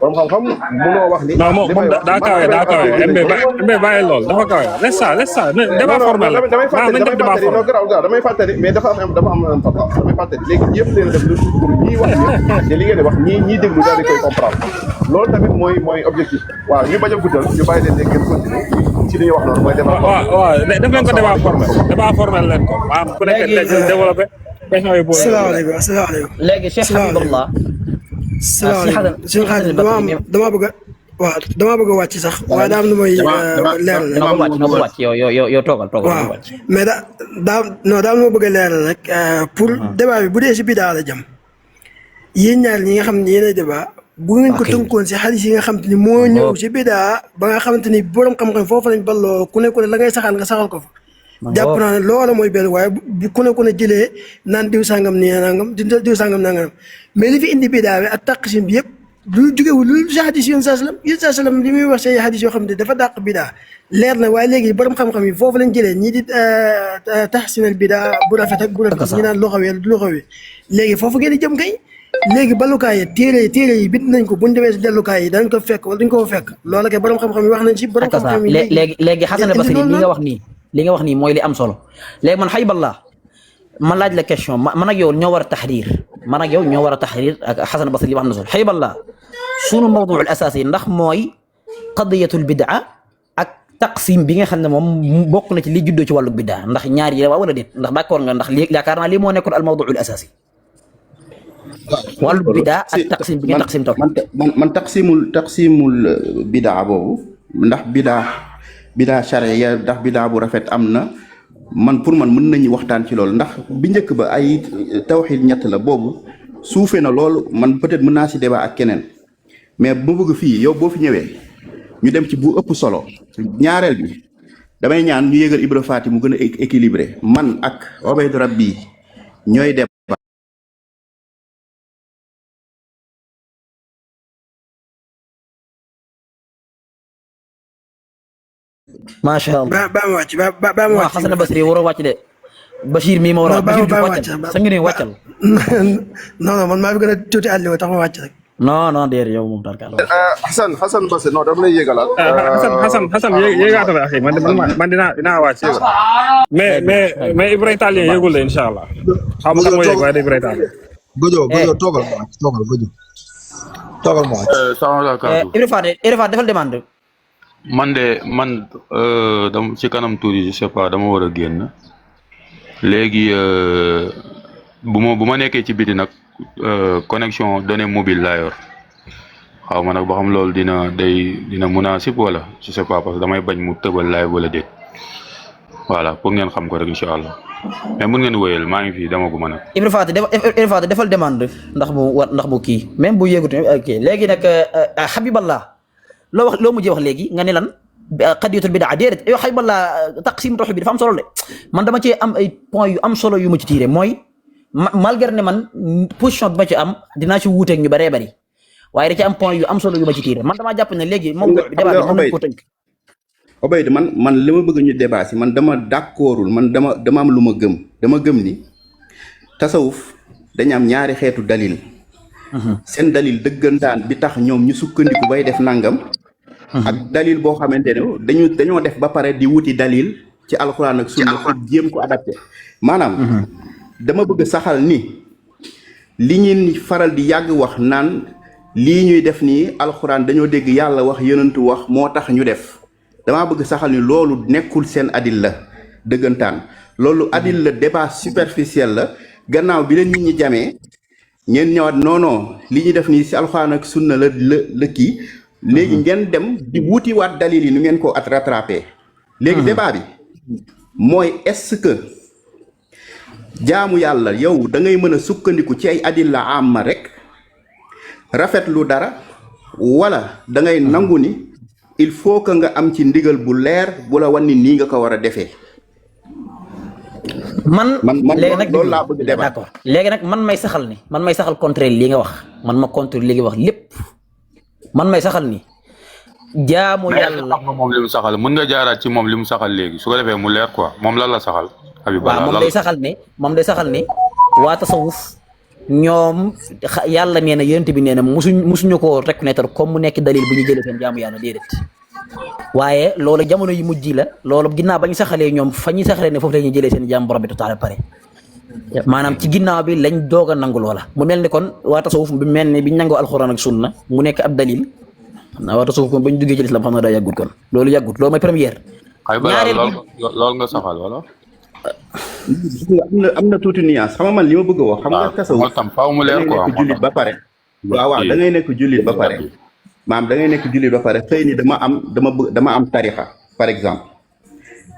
borom xam-xam mënoo wax ni. non moom daa kawe MB bàyyi lool dafa kawe laisse ça débat formel la damay fàttali mais dafa am importance damay fàttali léegi yëpp leen def lu pour ñii wax ñëpp te li ngeen di wax ñii déglu daal di koy comprendre loolu tamit mooy objectif waaw ñu bañ a guddal ñu bàyyi leen ngeen continuer ci li ñuy wax noonu mooy débat waaw def leen ko débat formel leen ko waaw ku nekk développé question yi asalaamaaleykum léegi Cheikh Habibullah salaamaaleykum damaa bëgg a wàcc sax waaye daa am lu may leeral wàcc yow toogal waaw mais daa am lu ma bëgg a leeral rek pour débat bi bu dee si bidaa la jëm yéen ñaar ñi nga xam ne yéenay débat bu ngeen ko tënkoon si xaalis yi nga xam te ni moo ñëw si bidaa ba nga xamante ni borom xam-xam foofu lañ balloo ku ne la ngay saxal nga saxal ko fa jàpp naa ne loola mooy benn waaye bu ku ne jëlee naan diw sàngam nii nangam diw sàngam nangam mais li fi indi bidaa bi ak taqsim bi yëpp lu jógewul lu si hadis yéen saa salaam li muy wax say hadis yoo xam ne dafa dàq bidaa leer na waaye léegi borom xam-xam yi foofu lañ jëlee ñii di taxsinal bidaa bu rafet ak bu rafet ñi naan loxawee du loxawee léegi foofu ngeen di jëm kay léegi ballukaay yi téere yi bind nañ ko buñ demee si dellukaay yi dañ ko fekk wala duñ ko fekk loola kay borom xam-xam yi wax nañ si borom xam-xam yi léegi Xasan Basri li nga wax nii mooy li am solo léegi man Habibullah ma laaj la question man ak yow ñoo war a taxriir ak Xasan Basri li wax na solo Habibullah sunu mawdu al asasi ndax mooy qadiyatul bid'a ak taqsim bi nga xam ne moom bokk na ci li juddoo ci wàllu bid'a ndax ñaar yi la wala déet ndax d'accord nga ndax lii yaakaar naa lii moo nekkoon al mawdu al asasi wàllu bid'a ak taqsim bi nga taqsim toog man taqsimul bid'a boobu ndax bid'a bidaa charia ndax bidaa bu rafet am na man pour man mën nañu waxtaan ci loolu ndax bi njëkk ba ay tawxiid ñett la boobu suufee na loolu man peut-être mën naa si débat ak keneen mais bu ma bëgg fii yow boo fi ñëwee ñu dem ci bu ëpp solo ñaareel bi damay ñaan ñu yëgal Ibra Faty mu gën a équilibré man ak Obeid Rabbi ñooy dem macha allah. ba ma wàcc ba ma waaw wàcc. Xasan Basri waroo wàcc de Bachir mii ma war a non Bachir ba ma Diouf wàcc wàccal sa ngi nii wàccal. non non man maa fi gën a tuuti àll tax ma wàcc rek. non non déedéet yow moom tarkalla. Hassan Basse non dama lay yëgalal. Hassan yéegaatal ak man dinaa wàcc mais Ibrahima Tallien yéegul la incha allah xam nga mooy yéeg waaye Ibrahima Tallien. Gojo toogal ma wàcc toogal ma wàcc. salaamaaleykum. Ibra Faty defal demande. man dama ci kanam tuuti je sais pas dama war a génn léegi bu ma nekkee ci biti nag connexion données mobile laa yor xaw ma nag ba xam loolu dina munaasib wala je sais pas parce que damay bañ mu tëbal live wala déet voilà pour ngeen xam ko rek incha allah mais mun ngeen wéyal maa ngi fii demaguma nag. Ibra Faty defal demande ndax mu kii même bu yéegut ok léegi nag Habiballah loo mujjee wax léegi nga ne lan qadiyatul bidaa déedéet yow Habiballah taqsim tawhid bi dafa am solo de man dama cee am ay points yu am solo yu ma ci tiire mooy malgré ne man position bi ma ci am dinaa ci wuuteeg ñu bëree bëri waaye da ci am point yu am solo yu ma ci tiire man damaa jàpp ne léegi moom débat bi mën nañu ko tënk. Obeid man li ma bëgg ñu débat si man dama d'accordul man dama am lu ma gëm dama gëm ni tasawuf dañu am ñaari xeetu dalil seen dalil dëggantaan bi tax ñoom ñu sukkandiku bay def nangam ak dalil boo xamante ne dañoo def ba pare di wuti dalil ci alxuraan ak sunna pour jéem ko adapté maanaam dama bëgg saxal ni li ñuy faral di yàgg wax naan lii ñuy def nii alxuraan dañoo dégg yàlla wax yonentu wax moo tax ñu def damaa bëgg saxal ni loolu nekkul seen adil la dëggantaan loolu adil la débat superficiel la gannaaw bi leen nit ñi jamee ngeen ñëwaat non li ñuy def nii si alxuraan ak sunna la kii léegi ngeen dem di wutiwaat dalil yi nu ngeen ko rattrapé léegi débat bi mooy est-ce que jaamu yàlla yow da ngay mën a sukkandiku ci ay adilla amma rek rafetlu dara wala da ngay nangu ni il faut que nga am ci ndigal bu leer bu la wan ni nii nga ko war a defee. man léegi nag loolu laa bëgg débat. d'accord léegi nag man may saxal contre li nga wax man ma contre li nga wax lépp man may saxal ni jaamu yàlla moom li mu saxal mën nga jaaraat ci moom li mu saxal léegi su ko defee mu leer quoi moom lan la saxal. waaw moom day saxal ne waa tasawuf ñoom yàlla nee na yonent bi nee na musuñu ko reconnaître comme mu nekk dalil bu ñu jëlee seen jaamu yàlla déedéet waaye loolu jamono yi mujj la loolu ginnaaw ba ñu saxalee ñoom fa ñuy saxalee ne foofu la ñuy jëlee seen jaam borom bi taala pare maanaam ci ginnaaw bi lañ doog a nangu loola mu mel ni kon waa tasawuf bi mel ni biñ nangoo alxuraan ak sunna mu nekk ab dalil xam naa waa tasawuf kon bañ duggee ci lislaam xam naa daa yàggut kon loolu yàggut loolu mooy première ñaareel bi loolu nga saxal wala am na tuuti nuance xam nga man li ma bëgg a wax xam nga tasawuf tam faaw mu leer quoi nekk jullit ba pare waaw da ngay nekk jullit ba pare maam da ngay nekk jullit ba pare xëy ni dama am tarixa par exemple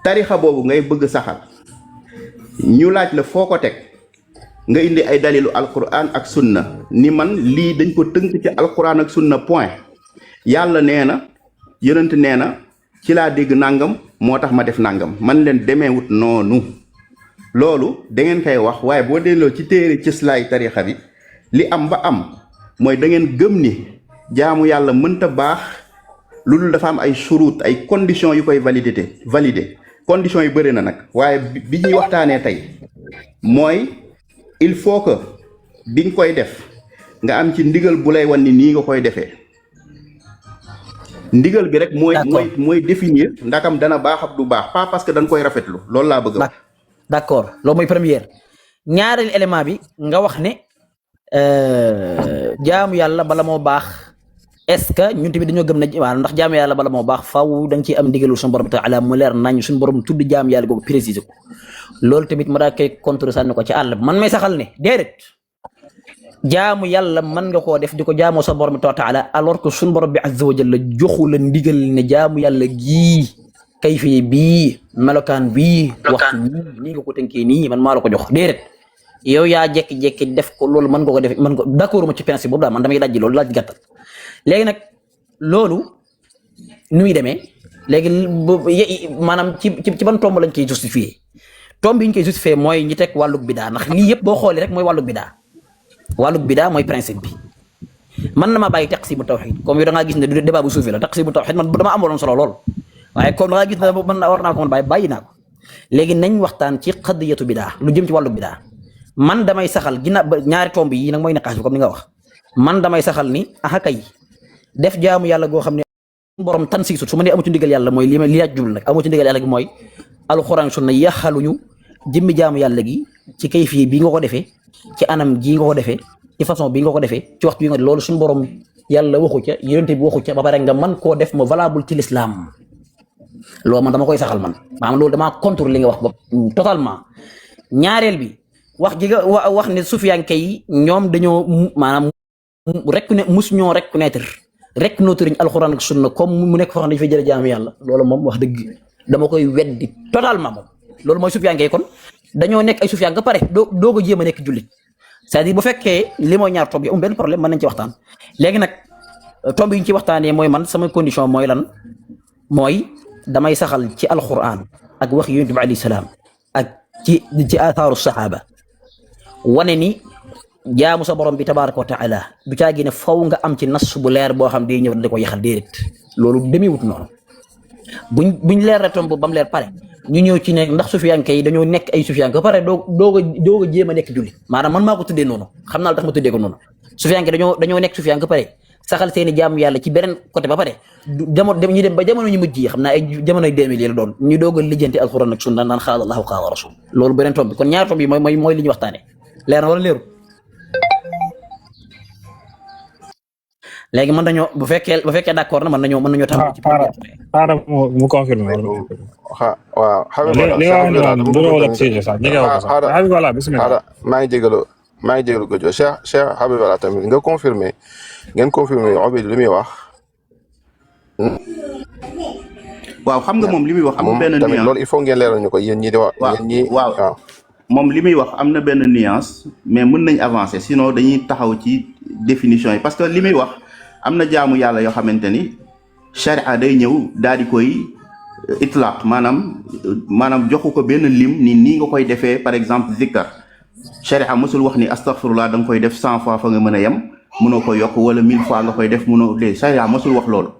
tarixa boobu ngay bëgg saxal ñu laaj la foo ko teg nga indi ay dalilu alquran ak sunna ni man lii dañ ko tënk ci alquran ak sunna point yàlla nee na yonent nee na ci laa dégg nangam moo tax ma def nangam man leen demeewut noonu loolu da ngeen koy wax waaye boo delloo ci téere cëslaay tarixa bi li am ba am mooy da ngeen gëm ni jaamu yàlla mënta baax lu dul dafa am ay surut ay conditions yu koy valider conditions yu bëri na nag waaye bi ñuy waxtaanee tey mooy il faut que bi nga koy def nga am ci ndigal bu lay wan ni nii nga koy defee ndigal bi rek mooy définir ndakam dana baax ak du baax pas parce que dañ koy rafetlu loolu laa bëgg a wax. d'accord loolu mooy première ñaareelu élément bi nga wax ne jaamu yàlla bala moo baax est-ce que ñun tamit dañoo gëm ne waaw ndax jaamu yàlla bala moo baax faaw da nga ciy am ndigalul suñu borom taala mu leer nañ suñu borom tudd jaamu yàlla googu préciser ko loolu tamit ma daa koy contre sànni ko ci àll man may saxal ne déedéet jaamu yàlla mën nga koo def di ko jaamoo sa borom taala alors que suñu borom bi azza wa jalla joxu la ndigal ne jaamu yàlla gii kayfi bii melokaan bii waxtu nii nga ko tënkee nii man maa la ko jox déedéet yow yaa jekki-jekki def ko loolu mën nga ko def mën nga d'accord ma ci principe boobu daal man damay dajji loolu laaj gàttal léegi nag loolu nu muy demee léegi maanaam ci ban tomb lañ koy justifier tomb yi ñu koy justifier mooy ñi teg wàllug bidaa ndax lii yëpp boo xoolee rek mooy wàllug bidaa mooy principe bi man na ma bàyyi taqsimu tawhid comme yow da ngaa gis ne débat bu suufi la taqsimu tawhid man dama amaloon solo lool waaye comme da ngaa gis ne man war naa ko mën bàyyi naa ko léegi nañ waxtaan ci qadiyatu bidaa lu jëm ci wàllug bidaa man damay saxal ginnaaw ñaari tomb yi nag mooy niqaas bi comme ni nga wax man damay saxal ni aha kay def jaamu yàlla goo xam ne borom tan siisut su ma nee amu ci ndigal yàlla mooy li laaj jublu nag amu ci ndigal yàlla gi mooy alxuraan sunna yaxaluñu jëmmi jaamu yàlla gi ci kayfiye bii nga ko defee ci anam gii nga ko defee ci façon bii nga ko defee ci waxtu bi nga loolu suñu borom yàlla waxu ca yonent bi waxu ca ba pare nga man koo def ma valable ci l'islam loolu man dama koy saxal man maanaam loolu damaa contre li nga wax ba totalement ñaareel bi wax ji nga wax ne sufiyanke yi ñoom dañoo maanaam rek ne mus ñoo reconnaître alxuraan ak sunna comme mu nekk foo xam ne dañu fay jële jaamu yàlla loolu moom wax dëgg dama koy weddi totalement moom loolu mooy sufiyanke yi kon dañoo nekk ay sufiyanke pare doo ko jéem a nekk jullit c'est-à-dire bu fekkee li mooy ñaar tomb yi benn problème mën nañ ci waxtaan léegi nag tomb yi ñu ci waxtaanee mooy man sama condition mooy lan mooy damay saxal ci alxuraan ak wax yonent bi alayhi salaam ak ci athaaru saxaaba wane ni jaamu sa borom bi tabaaraka wa taala du caagi ne faw nga am ci nas bu leer boo xam day ñëw da ko yaxal déedéet loolu demewut noonu buñ leer rek tomb ba mu leer pare ñu ñëw ci ne ndax sufiyanke yi dañoo nekk ay sufiyanke ba pare doog a jéem a nekk julli maanaam man maa ko tuddee noonu xam naa la tax ma tuddee ko noonu sufiyanke dañoo nekk sufiyanke ba pare saxal seeni jaamu yàlla ci beneen côté ba pare ñu dem ba jamono ñu mujj yi xam naa ay jamonoy 2000 yi la doon ñu doog a lijjanti alxuraan ak sunna naan xaala Allahu qaala rasul loolu beneen tomb bi kon ñaari tomb yi mooy li ñu waxtaanee leer na wala leeru léegi mën nañoo bu fekkee d'accord na mën nañoo taxaw ci xaaral mu confirmer waaw li nga wax ni moom du loolu ak sujet sax ñi nga wax sax Habibullah bismillah maa ngi jégalu ko jo Cheikh Habibullah tamit ngeen confirmer Obid li muy wax waaw xam nga moom li muy wax am benn tamit nuance loolu il faut ngeen leeral ñu ko yéen ñi di wax yéen ñi waaw moom li muy wax am na benn nuance mais mën nañ avancer sinon dañuy taxaw ci définition yi parce que li muy wax am na jaamu yàlla yoo xamante ni charia day ñëw daal di koy itlaq maanaam joxu ko benn lim ni nii nga koy defee par exemple zikkar charia mësul wax ni astaghfirullah da nga koy def 100 fois fa nga mën a yem mënoo ko yokk wala 1000 fois nga koy def mënoo dee charia mësul wax loolu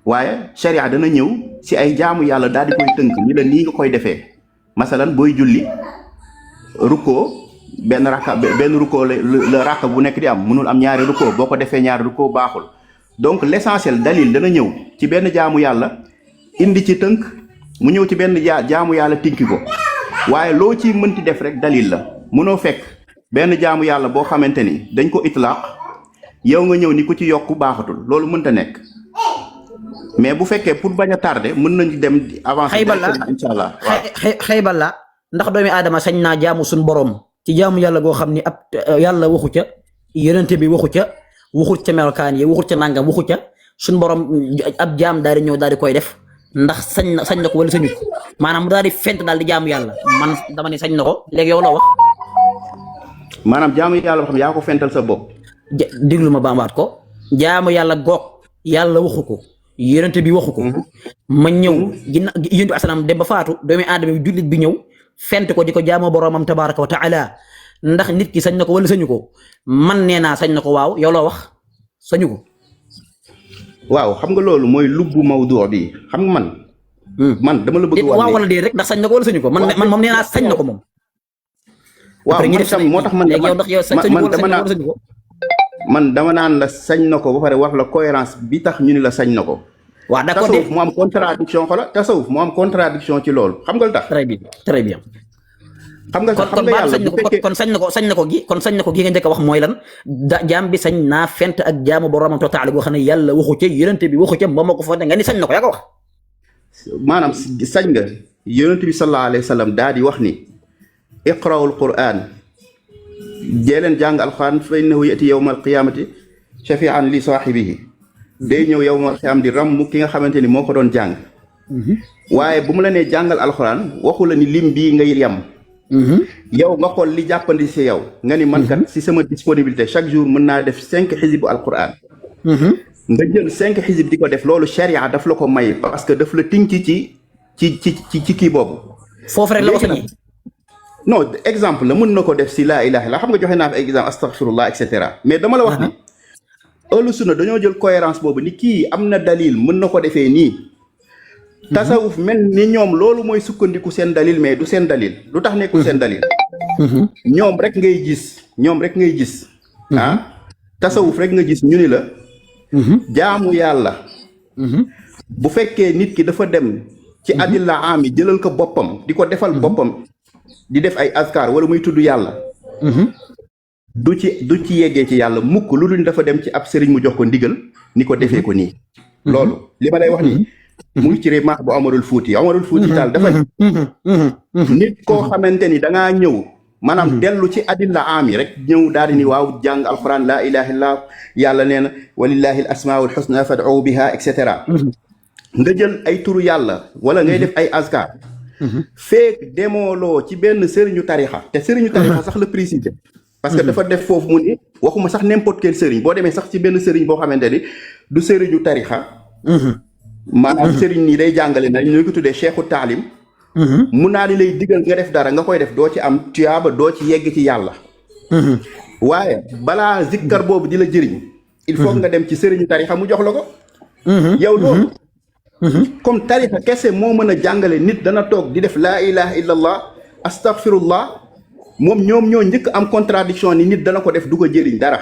waaye charia dana ñëw si ay jaamu yàlla daal di koy tënk ni la nii nga koy defee masalan booy julli rukkoo benn rukkoo la rakka bu nekk di am mënul am ñaari rukkoo boo ko defee ñaari rukkoo baaxul donc l'essentiel dalil dana ñëw ci benn jaamu yàlla indi ci tënk mu ñëw ci benn jaamu yàlla tinki ko waaye loo ci mënti def rek dalil la mënoo fekk benn jaamu yàlla boo xamante ni dañ ko itlaq yow nga ñëw ni ku ci yokk baaxatul loolu mënta nekk mais bu fekkee pour bañ a tardé mën nañu dem avancer incha allah xaybal la ndax doomi aadama sañ naa jaamu suñ borom ci jaamu yàlla goo xam ni ab yàlla waxu ca yonente bi waxu ca waxut ca melokaan yi waxut ca nangam waxu ca suñ borom ab jaam daal di ñëw daal di koy def ndax sañ na ko wala sañu ko maanaam mu daal di fent daal di jaamu yàlla man dama ne sañ na ko léegi yow la wax maanaam jaamu yàlla boo xam yaa ko fental sa bopp déglu ma baambaat ko jaamu yàlla goog yàlla waxu ko yonente bi waxu ko ma ñëw ginnaaw yonente bi asalaam dem ba faatu doomi aadama bi jullit bi ñëw fent ko di ko jaamoo boroomam tabaraka wa taala ndax nit ki sañ na ko wala sañu ko man nee naa sañ na ko waaw yow loo wax sañu ko waaw xam nga loolu mooy lubbu mawdu bi xam nga man dama la bëgg wax waaw wala dee rek ndax sañ na ko wala sañu ko man moom nee naa sañ na ko moom waaw man tam moo tax man dama naan la sañ na ko ba pare wax la cohérence bi tax ñu ni la sañ na ko waaw d'accord tasawuf mu am contradiction tasawuf mu am contradiction ci loolu xam nga lu tax très bien xam nga yàlla bu fekkee kon sañ na ko gi nga njëkk a wax mooy lan jaam bi sañ naa fent ak jaamu boroomam taala goo xam ne yàlla waxu ca yonente bi waxu ca moom moo ko fonte nga ni sañ na ko yaa ko wax maanaam sañ nga yonente bi sallallahu alayhi wa sallam daal di wax ni iqra'ul quran dee leen jàng alquran fa innahu yati yawma alqiyamati shafi'an li saahibihi day ñëw yawma alqiyam di ram ki nga xamante ni moo ko doon jàng waaye bu mu la nee jàngal alxuraan waxu la ni lim bii ngay yem. yow nga xool li jàppandi si yow nga ni man kat si sama disponibilité chaque jour mën naa def 5 xisib alxuraan. nga jël 5 xisib di ko def loolu charia daf la ko may parce que daf la tinki ci kii boobu. foofu rek la ko sañee. non exemple la mën na ko def si laa ilaha illa xam nga joxe naa fi exemple astaghfirullah et cetera mais dama la wax ni ahlu sunna dañoo jël cohérence boobu ni kii am na dalil mën na ko defee nii. tasawuf mel ni ñoom loolu mooy sukkandiku seen dalil mais du seen dalil lu tax nekkul seen dalil. ñoom rek ngay gis. tasawuf rek nga gis ñu ni la. jaamu yàlla. bu fekkee nit ki dafa dem ci adilla am yi jëlal ko boppam di ko defal boppam di def ay azkar wala muy tudd yàlla. du ci yeggee ci yàlla mukk lu dul dafa dem ci ab sëriñ mu jox ko ndigal ni ko defee ko nii. loolu li ma lay wax nii. mu ngi ci remaax bu Amarul Fuuti taal dafa nit koo xamante ni da ngaa ñëw maanaam dellu ci adilla am yi rek ñëw daal di ni waaw jàng alquran laa ilaha illa yàlla nee na walillahi al asmaul husna fad'u biha et cetera. nga jël ay turu yàlla wala ngay def ay azkar. feek demooloo ci benn sëriñu tarixa te sëriñu tarixa sax la préciser. parce que dafa def foofu mu ni waxuma sax n'importe quel sëriñ boo demee sax ci benn sëriñ boo xamante ni du sëriñu tarixa. maanaam sëriñ nii day jàngale na ñu ko tuddee cheikhu taalim. mun naa ni lay digal nga def dara nga koy def doo ci am tuyaaba doo ci yegg ci yàlla. waaye balaa zikkar boobu di la jëriñ. il faut nga dem ci sëriñu tarixa mu jox la ko. yow loolu. comme tarixa kese moo mën a jàngale nit dana toog di def laa ilaha illallah astaghfirullah moom ñoom ñoo njëkk am contradiction ni nit dana ko def du ko jëriñ dara.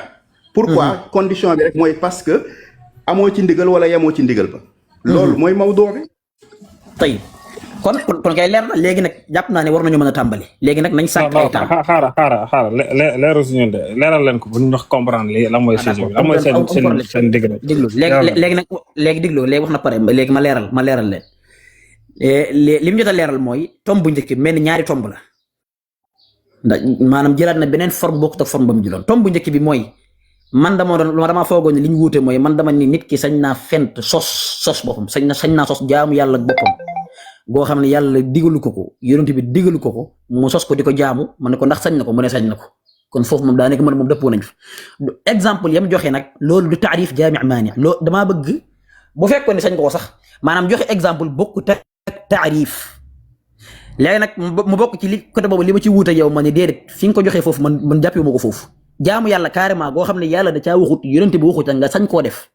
pourquoi condition bi rek mooy parce que amoo ci ndigal wala yemoo ci ndigal ba. loolu mooy mawduu bi. tey kon kay leer na léegi nag jàpp naa ne war nañu mën a tàmbali léegi nag nañ sànq ay temps. xaaral leeral si ñun de leeral leen ko bu ñu wax comprendre li la mooy sujet bi la mooy seen digg rek. déglu léegi nag déglu léegi wax na pare léegi ma leeral leen li mu jot a leeral mooy tomb bu njëkk bi mel ni ñaari tomb la ndax maanaam jëlaat na beneen forme bokkut ak forme ba mu jëloon tomb bu njëkk bi mooy man damaa foogoon ne li ñu wuute mooy man dama ni nit ki sañ naa fent sos boppam sañ naa sos jaamu yàlla ak boppam goo xam ne yàlla digalu ko yonent bi digalu ko mu sos ko di ko jaamu ma ne ko ndax sañ na ko mu ne sañ na ko kon foofu moom daa nekk man moom dëppoo nañ fa exemple yam joxe nag loolu du taarif jaami maani loolu damaa bëgg bu fekkoon ne sañ ko sax maanaam joxe exemple bokk taarif léegi nag mu bokk ci li côté boobu li ma ci wuute yow ma ne déedéet fi nga ko joxee foofu man jàppee ma ko foofu jaamu yàlla carrément goo xam ne yàlla da caa waxut yonent bi waxut nga sañ koo def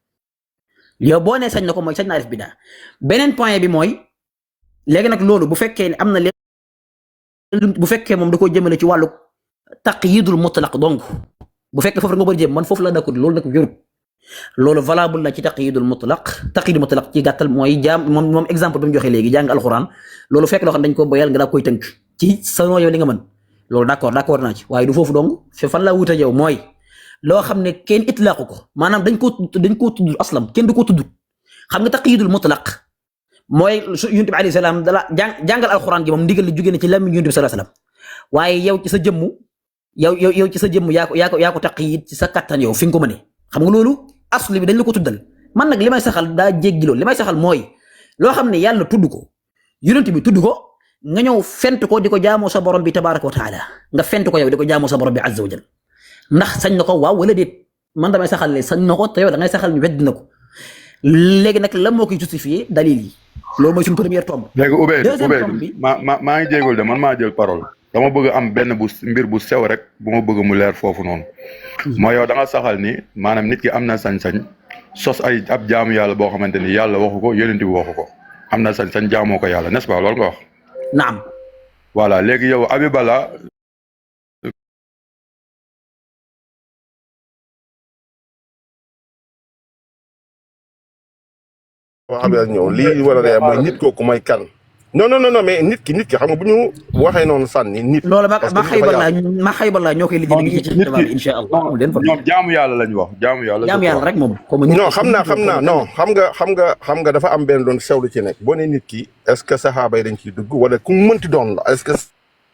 yow boo nee sañ na ko mooy sañ naa def bidaa beneen point bi mooy léegi nag loolu bu fekkee ne am na bu fekkee moom da koo jëmale ci wàllu taqyidul mutlaq donc bu fekkee foofu rek nga bëri jëm man foofu la d'accord loolu nag wérut loolu valable na ci taqyidul mutlaq ci gàttal mooy moom exemple bi mu joxe léegi jàng alxuraan loolu fekk loo xam dañ ko boyal nga daa koy tënk ci sa yow li nga mën loolu d'accord naa ci waaye du foofu dong fi fan laa wuute yow mooy loo xam ne kenn itlaaqu ko maanaam dañ koo tudd aslam kenn du ko tudd xam nga taqyidul mutlaq mooy yonent bi alayhi salaam dala jàngal alxuraan gi moom ndigal li jóge na ci lam yonent bi sallallahu alayhi wasallam waaye yow ci sa jëmm yow ci sa jëmm yaa ko taqyid ci sa kattan yow fi nga ko mënee xam nga loolu asli bi dañ la ko tuddal man nag li may saxal daa jéggi loolu li may saxal mooy loo xam ne yàlla tudd ko yonent bi tudd ko nga ñëw fent ko di ko jaamoo sa borom bi tabaraka wa taala nga fent ko yow di ko jaamoo sa borom bi azza wa jal ndax sañ na ko waaw wala déet man damay saxal ne sañ na ko te yow da ngay saxal ñu wedd na ko léegi nag lan moo koy justifier dalil yi loolu mooy suñu première tombe. léegi Ubeyd maa ngi jéegul de man maa jël parole dama bëgg am benn mbir bu sew rek bu ma bëgg mu leer foofu noonu. mooy yow da nga saxal ni maanaam nit ki am na sañ-sañ sos ab jaamu yàlla boo xamante ni yàlla waxu ko yonent bi waxu ko am na sañ-sañ jaamoo ko yàlla n'est-ce pas loolu nga wax. naam. voilà léegi yow Habiballa waaw xam ñëw lii war a leer mooy nit kooku mooy kan. non mais nit ki xam nga bu ñu waxee noonu sànni nit. loolu ma xaybala ñoo koy liggéey ci insha Allah. ñoom jaamu yàlla lañu wax jaamu yàlla rek moom. non xam naa non xam nga dafa am benn doon sewlu ci nekk boo ne nit ki est-ce que saxaaba yi dañ ciy dugg wala ku mu mënti doon la est-ce que.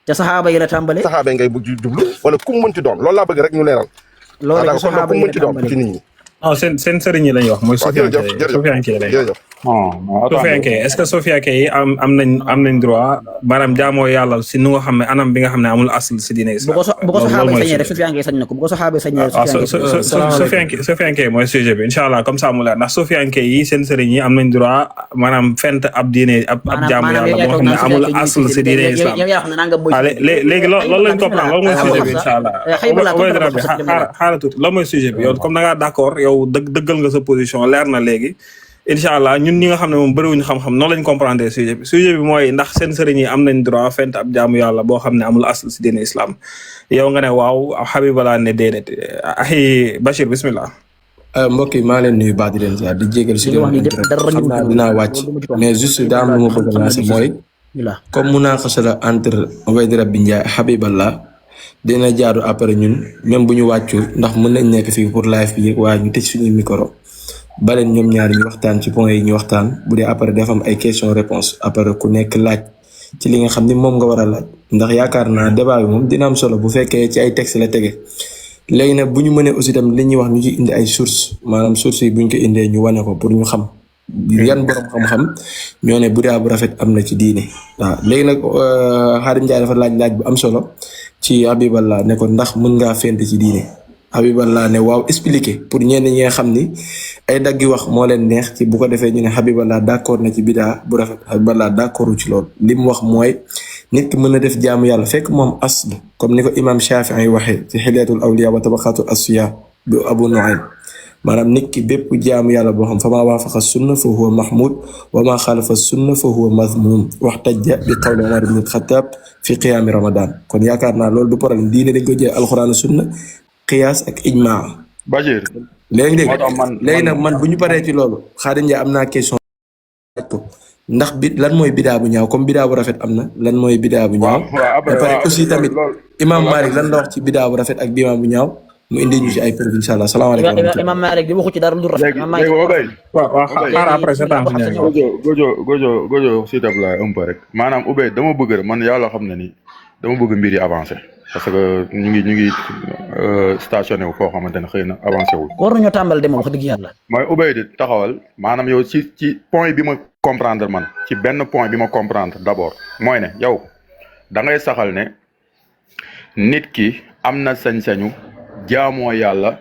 ca saxaaba yi la tàmbale. saxaaba yi ngay bëgg jublu wala ku mu mënti doon loolu laa bëgg rek ñu leeral. loolu rek saxaaba yi la tàmbale ci nit ñi. seen sëriñ yi lañuy wax mooy. jërëjëf non Sofianke est-ce que Sofianke yi am nañ droit maanaam jaamoo yàlla si nu nga xam ne anam bi nga xam ne amul asl si diine bu islam. ko saxaaba sañee rek Sofianke sañ na ko bu ko saxaaba sañee rek Sofianke mooy sujet bi incha allah comme ça mu leer ndax Sofianke yi seen sëriñ yi am nañ droit maanaam fent ab diine ab jaamu yàlla boo xam ne amul asl si diine islam. léegi loolu lañ comprendre loolu mooy sujet bi incha allah. xaaral tuuti loolu mooy sujet bi yow comme da ngaa d'accord yow dëggal nga sa position leer na léegi. incha allah ñun ñi nga xam ne moom bëriwuñu xam-xam noonu lañ comprendre sujet bi mooy ndax seen sëriñ yi am nañ droit fent ab jaamu yàlla boo xam ne amul asl si diine islam yow nga ne waaw Habiballa ne déedéet ay Bachir bismillah. mbokk yi maa leen nuyu baax di leen ziar di jégal si leen xam naa dinaa wàcc mais juste daa am lu ma bëgg a lancer mooy comme munaqasha la entre Waydi Rabbi Ndiaye ak Habiballa dina jaadu après ñun même bu ñu wàccul ndax mën nañ nekk fii pour live bi yëg waaye ñu tëj suñuy micro baleen ñoom ñaari ñu waxtaan ci point yi ñu waxtaan bu dee après dafa am ay question réponse après ku nekk laaj ci li nga xam ni moom nga war a laaj ndax yaakaar naa débat bi moom dina am solo bu fekkee ci ay texte la tege léegi nag bu ñu mënee aussi tam li ñuy wax ñu ci indi ay source maanaam source yi bu ñu ko indee ñu wane ko pour ñu xam yan borom xam-xam ñoo ne bidaa bu rafet am na ci diine waaw léegi nag Khadim Ndiaye dafa laaj bu am solo ci Habiballa ne ko ndax mën ngaa fent ci diine Habiballa ne waaw expliqué pour ñenn ñi nga xam ni ay daggi wax moo leen neex ci bu ko defee ñu ne Habiballa d'accord na ci bidaa bu rafet Habiballa d'accordu ci loolu li mu wax mooy nit ki mën na def jaamu yàlla fekk moom asl comme ni ko imam Shafi'i waxee ci Hilyatul Awliya wa Tabaqatul Asfiya bi Abu Nu'aym maanaam nit ki bépp jaamu yàlla boo xam fa maa waafaqa sunna fa huwa mahmud wa maa xaalafa sunna fa huwa mazmum waxtajja bi qawli Umar ibn al-Khattab fi qiyaami Ramadan kon yaakaar naa loolu du problème diine dañ ko jël alxuraan sunna qiyaas ak ijmaa. Bachir. léegi nag man bu ñu paree ci loolu Khadim Ndiaye am naa question ndax lan mooy bidaa bu ñaaw comme bidaa bu rafet am na lan mooy bidaa bu ñaaw. ba pare aussi tamit Imam Malik lan la wax ci bidaa bu rafet ak bidaa bu ñaaw mu indi ñu ci ay preuve incha allah salaamaaleykum. Imam Malik di waxu ci dara lu rafet. waaw xaaral après c'est temps Gojo s'il te plaît un peu rek maanaam Ubey dama bëgg rek man yàlla xam na ni dama bëgg mbir yi avancé parce que ñu ngi stationné wu foo xamante ne xëy na avancé wul. war nañoo tàmbali dem wax dëgg yàlla. mooy Ubey di taxawal maanaam yow ci point bi ma comprendre man ci benn point bi ma comprendre d'abord mooy ne yow da ngay saxal ne nit ki am na sañ-sañu jaamu yàlla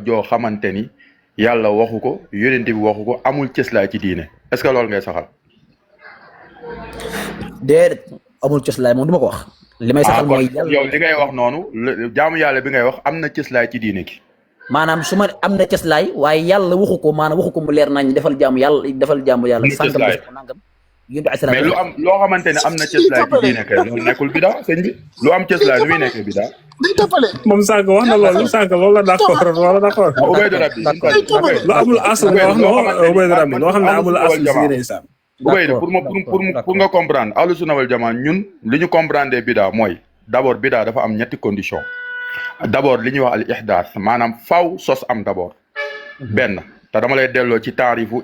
joo xamante ni yàlla waxu ko yonent bi waxu ko amul cëslaay ci diine est-ce que loolu ngay saxal. déedéet amul cëslaay moom du ma ko wax. li may saxal mooy yow li ngay wax noonu jaamu yàlla bi ngay wax am na cëslaay ci diine ki maanaam su ma am na cëslaay waaye yàlla waxu ko maanaam waxu ko mu leer nañ defal jaamu yàlla sàngam def ko nangam mais lu am loo xamante ne am na cëslaay ci diine kay loolu nekkul bidaa sëñ bi lu am cëslaay nu muy nekkee bidaa moom sànq wax na loolu la d'accord wala d'accord Ubaydu Rabbi lu amul asl nga wax no Ubaydu Rabbi loo xam ne amul asl ci diine islam Ubaydu pour nga comprendre ahlu sunna wal jamaa ñun li ñu comprendre bidaa mooy d'abord bidaa dafa am ñetti condition d'abord li ñuy wax al ihdaas maanaam faw sos am d'abord benn te dama lay delloo ci taarifu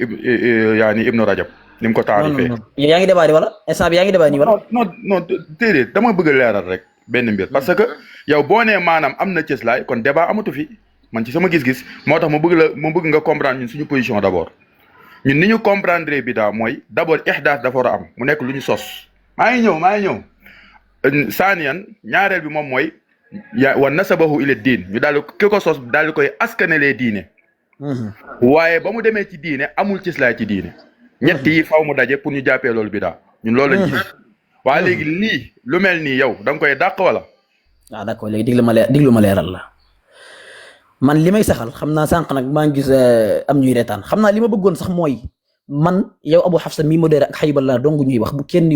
yaani Ibnu Rajab ni mu ko taarifee yaa ngi débat wala instant bi yaa ngi débat nii wala non déedéet dama bëgg a leeral rek benn mbir parce que yow boo nee maanaam am na cëslaay kon débat amatu fi man ci sama gis-gis moo tax ma bëgg nga comprendre ñun suñu position d'abord ñun ni ñu comprendre bidaa mooy d'abord ihdaas dafa war a am mu nekk lu ñu sos maa ngi ñëw saaniyan ñaareel bi moom mooy wa nasabahu ila diin ñu daal ki ko sos daal di koy askanelee diine waaye ba mu demee ci diine amul cëslaay ci diine ñett yi faw mu daje pour ñu jàppee loolu bidaa ñun loolu lañ gis waaye léegi lii lu mel nii yow da nga koy dàq wala d'accord léegi diglu ma leeral la man li may saxal xam naa sànq nag maa ngi gis am ñuy reetaan xam naa li ma bëggoon sax mooy man yow Abu Hafsa mi modéré ak Habiballa dong ñuy wax bu kenn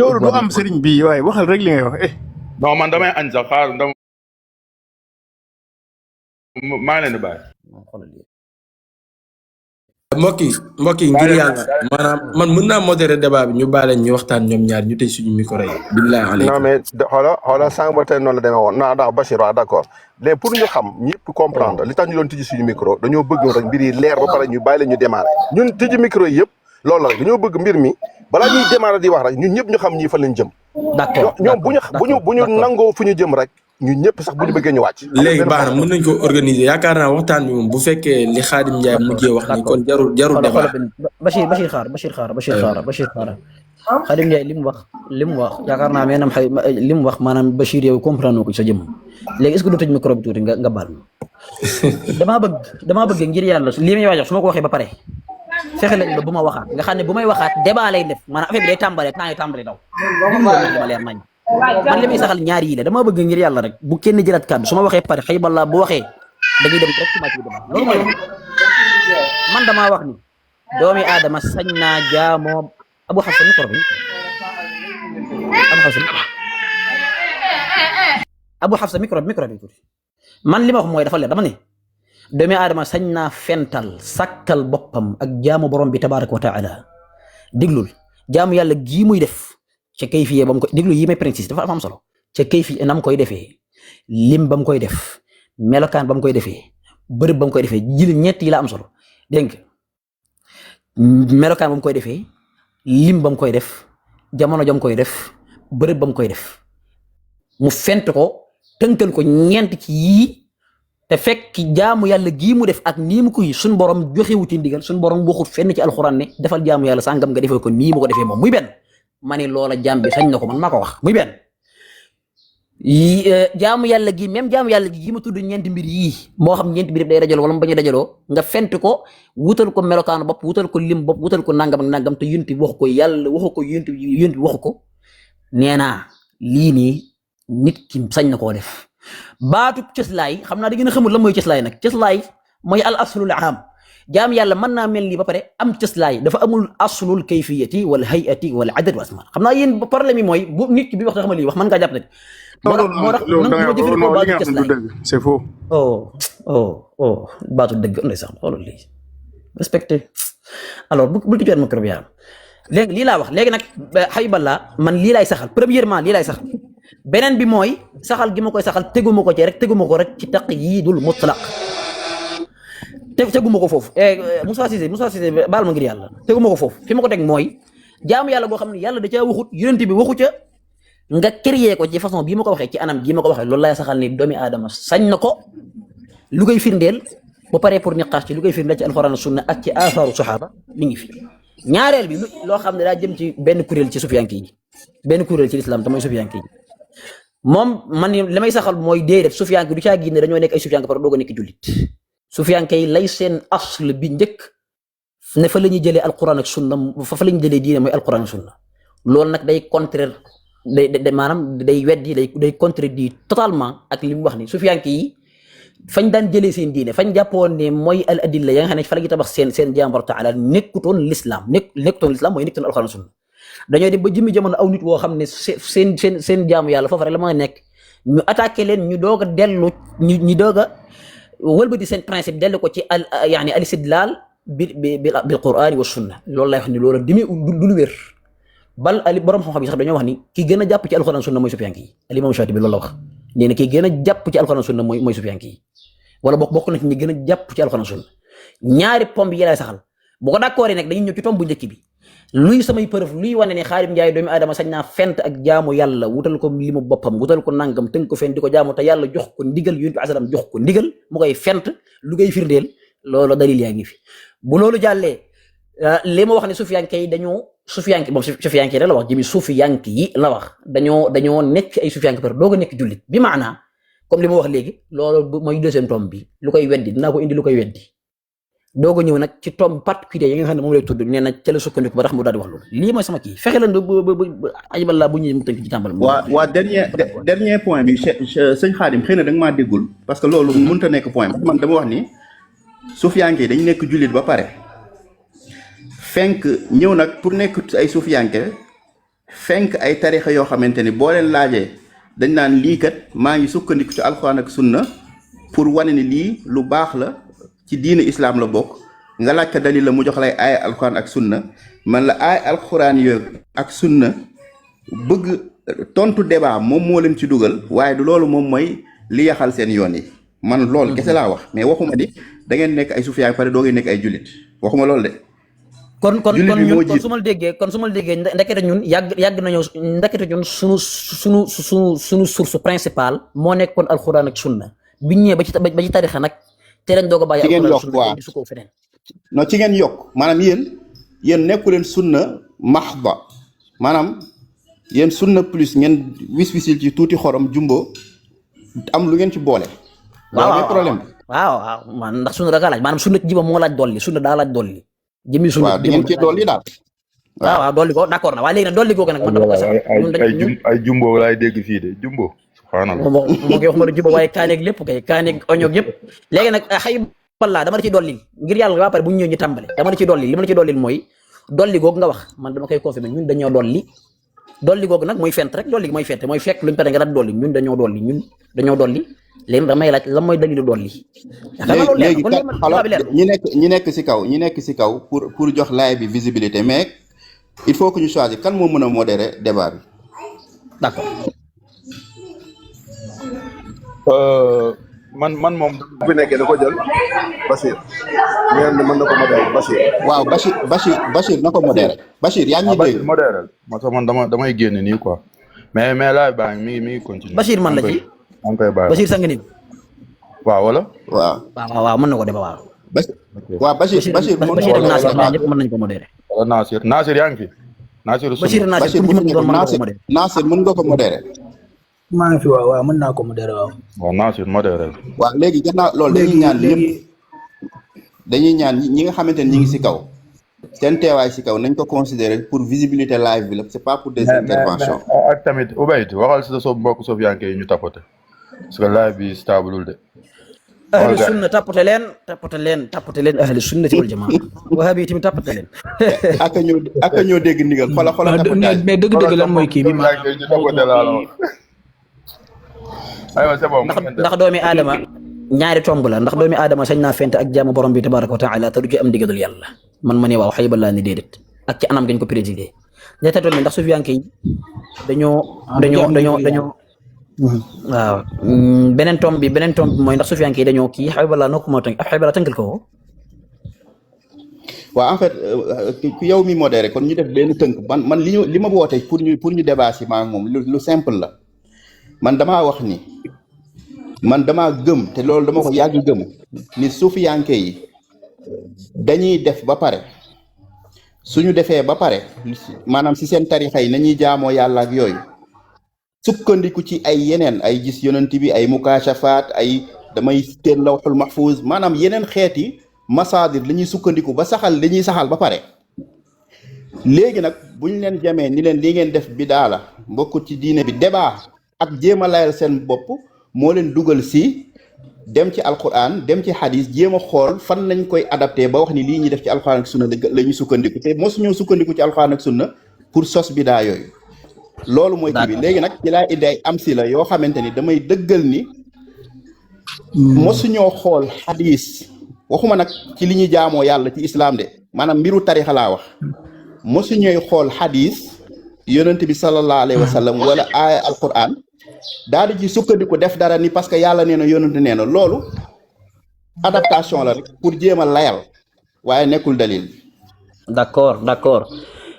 loolu du am sëriñ bi waaye waxal rek li ngay wax non man damay añ sax xaar maa ngi leen di bàyyi mbokk yi ngir yàlla maanaam man mën naa modérer débat bi ñu baale ñu waxtaan ñoom ñaar ñu tëj suñu micro yi billahi aleykum non mais xoola sànq ba tey noonu la demee woon non ndax Bachir waaw d'accord mais pour ñu xam ñëpp comprendre li tax ñu doon tijji suñu micro dañoo bëgg rek mbir yi leer ba pare ñu bàyyi la ñu démarrer ñun tijji micro yi yëpp loolu la rek dañoo bëgg mbir mi balaa ñuy démarrer di wax rek ñun ñëpp ñu xam ñii fa lañ jëm d'accord ñoom bu ñu nangoo fu ñu jëm rek ñun ñëpp sax bu ñu bëggee ñu wàcc. léegi baax na mën nañ ko organiser yaakaar naa waxtaan bi moom bu fekkee li Khadim Ndiaye mujjee wax ni kon jarul débat. Bachir xaar Khadim Ndiaye li mu wax yaakaar naa maanaam li mu wax maanaam Bachir yow comprendre ko ci sa jëmm léegi est-ce que du tëj micro bi tuuti nga baal ma damaa bëgg ngir yàlla li may waajal su ma ko waxee ba pare fexe leen ba bu ma waxaat nga xam ne bu may waxaat débat lay def maanaam affaire bi day tàmbalee temps yi tàmbali daw dama leer nañ man li may saxal ñaar yi la dama bëgg ngir yàlla rek bu kenn jëlaat kàddu su ma waxee pare xëy balaa bu waxee dañuy dem directement ci débat loolu mooy man damaa wax ni doomi aadama sañ naa jaamoo Abu Hafsa micro bi Abu Hafsa micro bi tuuti man li ma wax mooy dafa leer dama ne doomi aadama sañ naa fental sakkal boppam ak jaamu borom bi tabaraka wa taala diglul jaamu yàlla gii muy def ca kayfiye ba mu koy diglu yi may principe dafa am solo ca kayfiye nam koy defee lim ba mu koy def melokaan ba mu koy defee bërëb ba mu koy defee jël ñett yi la am solo dégg nga melokaan ba mu koy defee lim ba mu koy def jamono jam koy def bërëb ba mu koy def mu fent ko tënkal ko ñeent ci yii te fekk jaamu yàlla gii mu def ak nii mu koy suñ borom joxewu ci ndigal suñ borom waxut fenn ci alxuraan ne defal jaamu yàlla sàngam nga defee ko nii mu ko defee moom muy benn ma ne loola jaam bi sañ na ko man maa ko wax muy benn jaamu yàlla gi même jaamu yàlla gi ma tudd ñeenti mbir yii moo xam ñeenti mbir day dajaloo wala mu bañ a dajaloo nga fent ko wutal ko melokaanu bopp wutal ko lim bopp wutal ko nangam ak nangam te yunti waxu ko yàlla waxu ko yunti waxu ko nee naa lii nii nit ki sañ na koo def baatu cëslaay xam naa da ngeen a xamul lan mooy cëslaay nag cëslaay mooy al aslul aam jaam yàlla mën naa mel nii ba pare am cëslaay dafa amul aslul kayfiyati wal hayati wal adad wa asma xam naa yéen problème yi mooy bu nit ki bi wax te xamal lii wax mën ngaa jàpp ne moo tax ma jëfandikoo baatu cëslaay c'est faux. baatu dëgg am na sax xoolal lii respecté alors bul tijjoon micro bi yaa léegi lii laa wax léegi nag Habiballah man lii laay saxal premièrement lii laay saxal beneen bi mooy saxal gi ma koy saxal teguma ko rek ci taqyidul mutlaq teguma ko foofu Moussa Cissé baal ma ngir yàlla teguma ko foofu fi ma ko teg mooy jaamu yàlla boo xam ne yàlla da caa waxut yonent bi waxu ca nga créer ko ci façon bii ma ko waxee ci anam gii ma ko waxee loolu laay saxal ni doomi aadama sañ na ko lu koy firndeel ba pare pour niqaas ci lu koy firndeel ci alxuraan sunna ak ci asaaru saxaaba mi ngi fi ñaareel bi loo xam ne daa jëm ci benn kuréel ci sufiyanke yi benn kuréel ci lislaam te mooy sufiyanke yi moom man li may saxal mooy déedéet sufiyanke du caa génne dañoo nekk ay sufiyanke pare doog a nekk jullit sufiyanke yi lay seen asl bi njëkk ne fa la ñuy jëlee alquran ak sunna fa la ñuy jëlee diine mooy alquran ak sunna loolu nag day contraire day maanaam day weddi day contredire totalement ak li mu wax ni sufiyanke yi fañ daan jëlee seen diine fañ jàppoon ne mooy al adilla ya nga xam ne fa la ñuy tabax seen jàmbar taala nekkutoon l'islam mooy nekkutoon alquran ak sunna dañoo dem ba jëmmi jamono aw nit woo xam ne seen jaamu yàlla foofu rek la ma nekk ñu attaqué leen ñu doog a dellu ñu doog a wëlbati seen principe dellu ko ci al istidlal bil qur'ani wa sunna loolu lay wax ni loolu dimi du lu wér bal ali borom xam-xam yi sax dañoo wax ni ki gën a jàpp ci alquran sunna mooy sufiyanke yi al imam Shatibi loolu la wax nee na ki gën a jàpp ci alquran sunna mooy sufiyanke yi wala bokk na ci ñi gën a jàpp ci alquran sunna ñaari pomb yi lay saxal bu ko d'accord nag dañuy ñëw ci tomb bu njëkk bi luy samay preuve luy wane ne Khadim Ndiaye doomi aadama sañ naa fent ak jaamu yàlla wutal ko limu boppam wutal ko nangam tënk ko fen di ko jaamu te yàlla jox ko ndigal yonent bi asalam jox ko ndigal mu koy fent lu koy firndeel loolu dalil yaa ngi fi bu loolu jàllee li ma wax ne sufiyanke yi dañoo sufiyanke rek la wax jëmi sufiyanke yi la wax dañoo nekk ay sufiyanke par doog a nekk jullit bi maanaa comme li ma wax léegi loolu mooy deuxième tome bi lu koy weddi dinaa ko indi lu koy weddi doog a ñëw nag ci tomb particulier yi nga xam ne moom lay tudd nee na ca la sukkandiku ba tax mu daal di wax loolu lii mooy sama kii fexe leen Habiballah bu ñëwee mu tënk ci tàmbal waa dernier point bi sëñ Khadim xëy na da nga maa déggul parce que loolu mënut a nekk point man dama wax ni sufiyanke dañ nekk jullit ba pare fenk ñëw nag pour nekk ay sufiyanke fenk ay tarixa yoo xamante ni boo leen laajee dañ naan lii kat maa ngi sukkandiku ci alxuraan ak sunna pour wane ni lii lu baax la ci diine islam la bokk nga laaj ko dalil la mu jox lay aaya alxuraan ak sunna man la aaya alxuraan yooyu ak sunna bëgg tontu débat moom moo leen ci dugal waaye du loolu moom mooy li yaxal seen yoon yi man loolu kese laa wax mais waxuma ni da ngeen nekk ay sufiyanke pare doo ngeen nekk ay jullit waxuma loolu de jullit bi moo kon jiit su ma la déggee ndekete ñun yàgg nañoo ndekete ñun sunu source principale moo nekkoon alxuraan ak sunna biñ ñëwee ba ci tarixa nag te lañ doog a bàyyi ci ngeen alxuraan ak yokk sunna waaw di su ko feneen non ci ngeen yokk maanaam yéen nekku leen sunna maxba maanaam yéen sunna plus ngeen wis-wisil ci tuuti xorom jumbo am lu ngeen ci boole waaw mooy problème bi waaw man ndax sunna da kaa laaj maanaam sunna ci jibam moo laaj dolli sunna daa laaj dolli jëmmi sunna waaw di ngeen ci dolli daal waaw dolli ko d'accord na waaye léegi nag dolli googu nag man dama ko sax ay jumbo laay dégg fii de jumbo subhanallah moo koy wax ma ne jumbo waaye kaaneeg lépp kay kaaneeg oñoog yëpp léegi nag xëy ballaa dama la ci dolli ngir yàlla waa pare bu ñu ñëw ñu tàmbale dama la ci dolli li ma la ci dolli mooy dolli googu nga wax man dama koy confirmer ñun dañoo dolli googu nag mooy fent rek dolli gi mooy fent mooy fekk luñu pare nga daal dolli ñun dañoo dolli léegi damay laaj lan mooy dalilu dolli léegi kat xalaat ñi nekk ci kaw pour jox laay bi visibilité mais il faut que ñu choisir kan moo mën a modérer débat bi d'accord man moom bu fi nekkee da ko jël Bachir ñeen mën na ko modérer Bachir waaw Bachir na ko modérer Bachir yaa ngi dégg modérer man damay génn nii quoi mais laay baa mi ngi continuer Bachir man la ci maa ngi koy bàyyi Bachir sang nin waaw wala waaw mën na ko débat waaw Bachir Bachir ak Nasir ñaar ñëpp mën nañu ko modérer wala Nasir yaa ngi fi Nasir Nasir mën nga ko modérer maa ngi fi waaw mën naa ko modérer waaw Nasir modérer waaw léegi gannaaw loolu dañuy ñaan ñi nga xamante ne ñi ngi ci kaw seen teewaay ci kaw nañ ko considérer pour visibilité live bi la c'est pas pour des interventions ak tamit Ubayt waxal si sa mbokk Sofianke yi ñu tapote parce que live bi stableul de ahlu sunna tapote leen ahlu sunna wal jamaa wahabi tamit tapote leen ak ñoo dégg ndigal xola tapotage mais dëgg-dëgg lan mooy kii bi ma ñu tapote laa la wax aywa c'est bon ndax doomi aadama ñaari tomb la ndax doomi aadama sañ naa fent ak jaamu borom bi tabaraka wa taala te du ci am digalul yàlla man ma ne waaw xëy balaa ni déedéet ak ci anam gañ ko présider ñetteetoon bi ndax sufiyanke yi dañoo waaw beneen tomb bi mooy ndax sufiyanke yi dañoo kii xëy balaa noo ko moo tënk xëy balaa tënkal ko waaw en fait ku yow mi modéré kon ñu def benn tënk man li ma woote pour ñu débat si maa moom lu simple la man damaa wax ni man damaa gëm te loolu dama ko yàgg gëm ni sufiyanke yi dañuy def ba pare suñu defee ba pare maanaam si seen tarixa yi nañuy jaamoo yàlla ak yooyu sukkandiku ci ay yeneen ay gis yonent bi ay mukashafaat ay damay teen lawxul mahfuz maanaam yeneen xeeti masaadir la ñuy sukkandiku ba saxal li ñuy saxal ba pare léegi nag buñ leen jamee ni leen li ngeen def bidaa la mbokkut ci diine bi débat ak jéem a layal seen bopp moo leen dugal si dem ci alquran dem ci hadis jéem a xool fan lañ koy adapté ba wax ni lii ñuy def ci alquran ak sunna la ñuy sukkandiku te mosuñoo sukkandiku ci alquran ak sunna pour sos bidaa yooyu loolu mooy kii bi léegi nag ci laa indi ay am si la yoo xamante ni damay dëggal ni mosuñoo xool hadis waxuma nag ci li ñuy jaamoo yàlla ci islam de maanaam mbiru tarixa laa wax mosuñooy xool hadis yonent bi sallallahu alayhi wa sallam wala aaya alquran daal di ci sukkandiku def dara ni parce que yàlla nee na yonent nee na loolu adaptation la rek pour jéem a layal waaye nekkul dalil. d'accord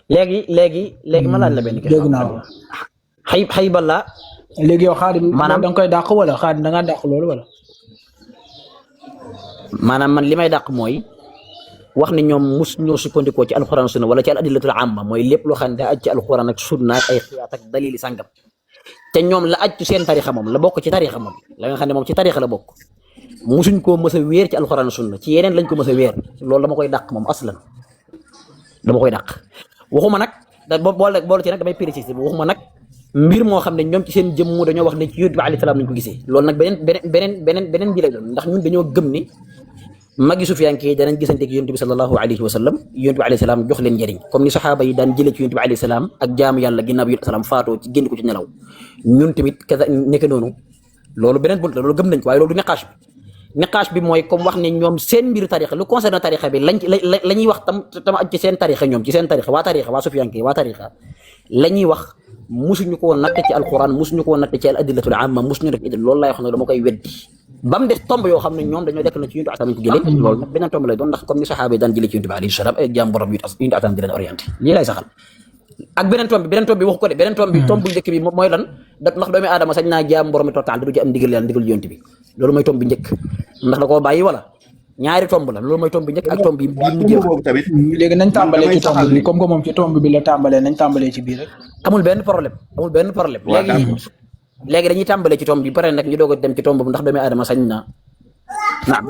léegi ma laaj la benn question. dégg naa xëy balaa. léegi yow Xaadim maanaam da nga koy dàq wala Xaadim da ngaa dàq loolu wala. maanaam man li may dàq mooy wax ni ñoom mus ñoo sukkandikoo ci alxuraan sunna wala ci al adillatul amma mooy lépp loo xam ne daa aj ci alxuraan ak sunna ak ay xiyaat ak dalili sàngam te ñoom la aj ci seen tarixa moom la bokk ci tarixa moom la nga xam ne moom ci tarixa la bokk musuñ koo mës a wéer ci alxuraan sunna ci yeneen lañ ko mës a wéer loolu dama koy dàq moom aslan dama koy dàq waxuma nag da boole ci nag damay préciser waxuma nag mbir moo xam ne ñoom ci seen jëmm dañoo wax ne ci yonent bi alayhi salaam lañ ko gisee loolu nag beneen bi lay doon ndax ñun dañoo gëm ni magi sufiyanke yi danañ gisante ak yonent bi sallallahu alayhi wa sallam yonent bi alayhi salaam jox leen njëriñ comme ni saxaaba yi daan jëlee ci yonent bi alayhi salaam ak jaamu yàlla ginnaaw bi yonent salaam faatoo ci génn ko ci nelaw ñun tamit kaza nekk noonu loolu beneen bunt la loolu gëm nañ ko waaye loolu du niqaas bi mooy comme wax ne ñoom seen mbiru tarixa lu concerne tarixa bi la ñuy wax tam aj ci seen tarixa ñoom ci seen tarixa waa sufiyanke yi waa tarixa la ñuy wax musuñu ko natt ci alquran musuñu ko natt ci al adillatul amma musuñu def idil loolu laay wax ne dama koy weddi ba mu des tomb yoo xam ne ñoom dañoo dekk na ci yuntu atam ko jëlee loolu nag beneen tomb lay doon ndax comme ni saxaaba yi daan jëlee ci yuntu bi alayhi salaam ay jaam borom yuntu atam di leen orienté lii lay saxal ak beneen tomb bi waxu ko de beneen tomb bi tomb bu njëkk bi mooy lan ndax doomi aadama sañ naa jaam borom bi total du ci am ndigal yàlla ndigal yonent bi loolu mooy tomb bi njëkk ndax da koo bàyyi wala ñaari tomb la loolu mooy tomb bi njëkk ak tomb bi mujj boobu tamit léegi nañ tàmbalee ci tomb bi comme que moom ci tomb bi la tàmbalee nañ tàmbalee ci biir rek amul benn problème léegi dañuy tàmbalee ci tomb bi pare nag ñu doog a dem ci tomb bi ndax doomi aadama sañ na naam